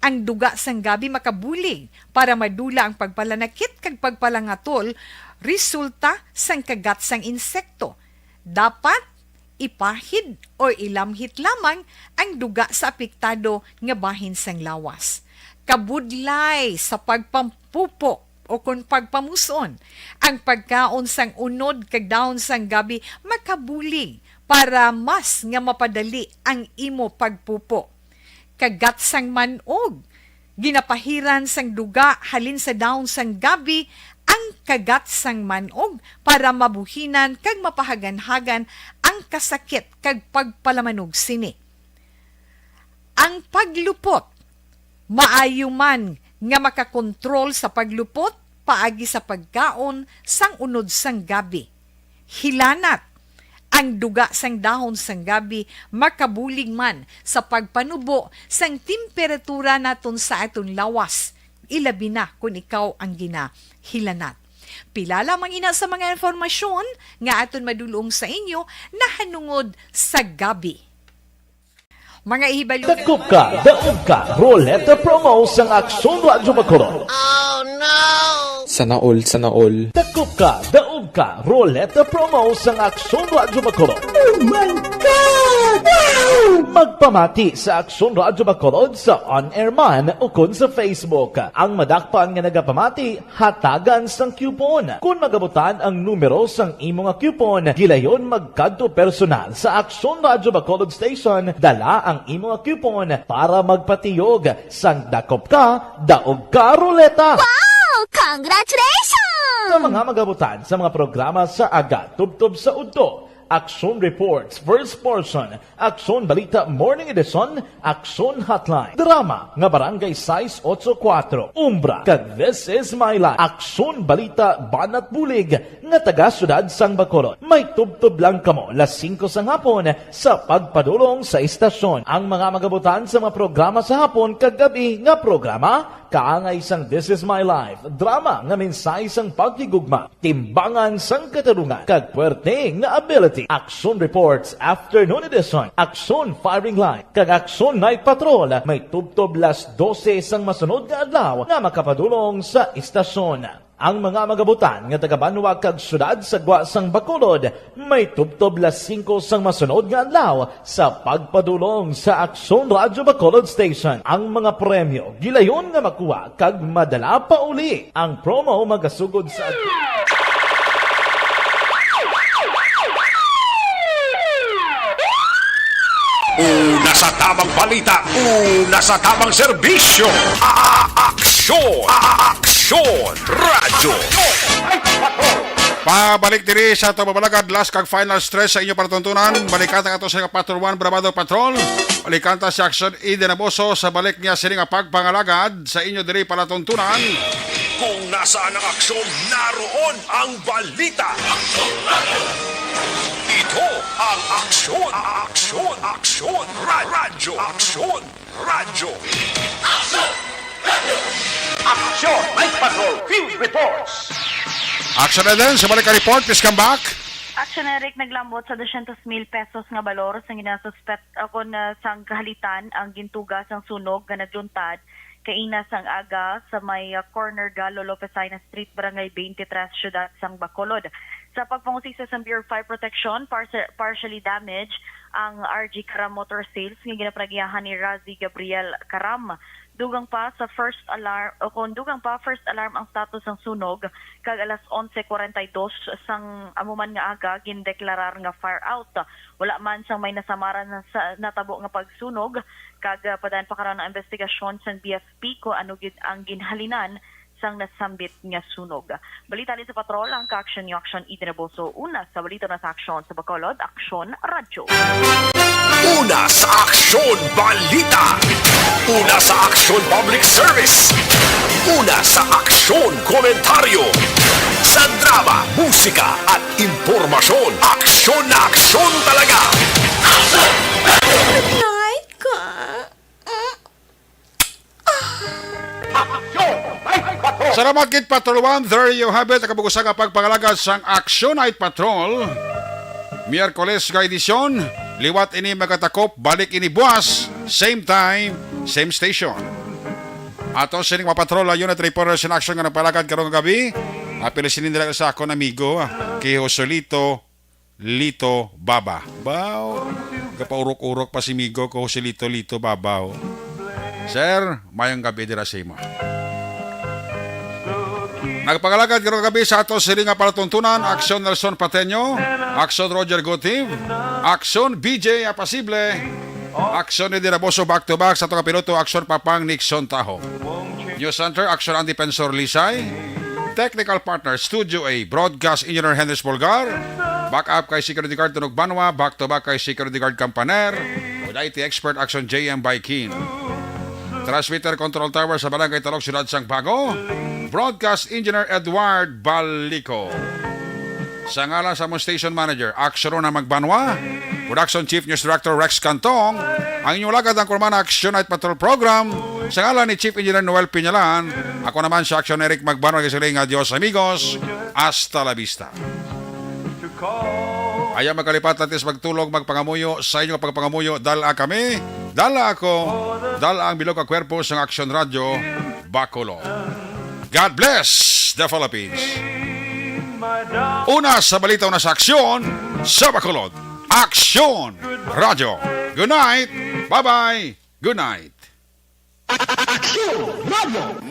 Ang duga sang gabi makabulig para madula ang pagpalanakit kag pagpalangatol resulta sang kagat sang insekto. Dapat ipahid o ilamhit lamang ang duga sa apektado nga bahin sang lawas. Kabudlay sa pagpampupo o kon pagpamuson, ang pagkaon sang unod kag dahon sang gabi makabulig para mas nga mapadali ang imo pagpupo. Kagat sang man-og. Ginapahiran sang duga halin sa dahon sang gabi ang kagat sang man-og para mabuhinan kag mapahaganhagan ang kasakit kag pagpalamanog sini. Ang paglupot. Maayo man nga makakontrol sa paglupot paagi sa pagkaon sang unod sang gabi. Hilanat. Ang duga sang dahon sang gabi makabulig man sa pagpanubo sang temperatura naton sa aton lawas, ilabi na kon ikaw ang ginahilanat. Pila lamang ina sa mga impormasyon nga aton madulong sa inyo nahanungod sa gabi. Mga ihibalugan. Dakop ka, daog ka, Roleta Promo sang Aksyon Radyo Bacolod. Sana all, sana all. Dakop ka, daog ka, Roleta Promo sang Aksyon Radyo Bacolod. Oh my God! Wow! Magpamati sa Aksyon Radyo Bacolod sa on-air man ukon sa Facebook. Ang madakpan nga nagapamati, hatagan sang coupon. Kon magabutan ang numero sang imo nga coupon, gilayon magkadto personal sa Aksyon Radyo Bacolod Station, dala ang imo nga coupon para magpatiyog sang dakop ka, daog ka, Roleta. Wow! Congratulations! Sa mga magabutan sa mga programa sa aga, tubtob sa udto, Aksyon Reports, First Portion, Aksyon Balita Morning Edition, Aksyon Hotline, drama nga Barangay sais otso kuwatro, Umbra, kag This Is My Life, Aksyon Balita Banat Bulig nga taga Siyudad sang Bacolod. May tubtob lang kamo las singko sang hapon sa pagpadulong sa istasyon. Ang mga magabutan sa mga programa sa hapon kag gabi nga programa, kaangay sang This Is My Life, drama nga mensahe sang paghigugma, timbangan sang katarungan, kag puwerte nga ability. Aksyon Reports Afternoon Edition, Aksyon Firing Line, kag Aksyon Night Patrol may tubtob las dose sang masunod nga adlaw nga makapadulong sa istasyon. Ang mga magabutan nga taga-banwa kag syudad sa gwa sang Bacolod may tubtob las singko sang masunod nga adlaw sa pagpadulong sa Aksyon Radyo Bacolod Station. Ang mga premyo gilayon nga makuha kag madala pa uli. Ang promo magasugod sa Una sa tamang balita, una sa tamang serbisyo. A-, aksyon, a-, aksyon, radyo. Pabalik diri sa ato mabalagad, last kag final stretch sa inyo palatuntunan. Balikan ta ato sa Patrol One, Bravado Patrol. Balikan ta si Aksyon Eden Aboso sa balik niya sini nga pagpangalagad sa inyo diri palatuntunan. Kung nasaan ang aksyon, naroon ang balita. Ito ang aksyon, aksyon, aksyon, ra-, radyo, aksyon, radyo. Aksyon! Night Patrol Field Reports. Action Eden, sa balik ka report, please come back. Action Eric, naglambot sa dosyentos mil pesos nga balor sang ginasuspet, ah, kon, ah, sang kahalitan ang gintuga sang sunog nga nagluntad kaina sang aga sa may, ah, corner Galo Lopez Aina Street, Barangay twenty-three, Siyudad sang Bacolod. Sa pagpangusisa sang Bureau of Fire Protection, parse-, partially damaged ang R G Karam Motor Sales nga ginapanagyahan ni Razi Gabriel Karam. Dugang pa sa first alarm, o kung dugang pa, first alarm ang status sang sunog, kag alas onse cuarenta y dos sang amo man nga aga gindeklarar nga fire out. Wala man sang may nasamaran sa natabo nga pagsunog, kag, ah, padayon pa karon ang investigasyon sang B F P kung ano gid ang ginhalinan sang nasambit nga sunog. Balita halin sa patrol, ang ka-action niyo, Action Eden Aboso. Una sa balita na sa Aksyon sa Bacolod, Aksyon Radyo. Una sa Aksyon Balita. Una sa Aksyon Public Service. Una sa Aksyon Komentaryo. Sa drama, musika at impormasyon, aksyon na aksyon talaga. Night ka. Salamat gid, Patrol One. There you have it. Ang kabug-usan nga pagpangalagad sang Action Night Patrol. Miyerkules nga edisyon. Liwat ini magatakop. Balik ini buwas. Same time, same station. Ato sining mga patrol, unit reporters in action nga nagpalagad karong gabi. Apil sini nila sa akon amigo, ah, kay Joselito Lito Baba. Baw, gapaurok-urok pa si migo ko, si Lito Lito Baba, oh. Sir, mayong gabi dira sa imo. Nagpangalagad karong gabi sa ato sini nga palatuntunan, Aksyon Nelson Pateño, Aksyon Roger Gotiv, Aksyon B J Apasible, Aksyon ni Diraboso back to back sa ato kapiloto, Aksyon Papang Nixon Taho. News Center, Aksyon ang Defensor Lisay. Technical partner, Studio A, Broadcast Engineer Henry Spolgar. Backup kay Security Guard Tunog Banwa, back to back kay Security Guard Campaner. With I T expert, Aksyon J M Baikin. Transmitter Control Tower sa Barangay Talog, Siyudad sang Bago. Broadcast Engineer Edward Balico. Sa ngalan sa among station manager, Aksyon na Magbanwa. Production Chief News Director Rex Cantong. Ang inyong lagad ang Kurmana Action Night Patrol Program. Sa ngalan ni Chief Engineer Noel Piñalan, ako naman si Action Eric Magbanwa, nagsiling nga, "Adios, amigos. Hasta la vista." Ayaw magkalipat natin sa pagtulog, magpangamuyo sa inyong pagpangamuyo. Dala kami, dala ako, dala ang bilog ka kwerpo sa Action Radio Bacolod. God bless the Philippines. Una sa balita, una sa aksyon sa Bacolod. Aksyon Radio. Good night. Bye-bye. Good night. Aksyon Radio.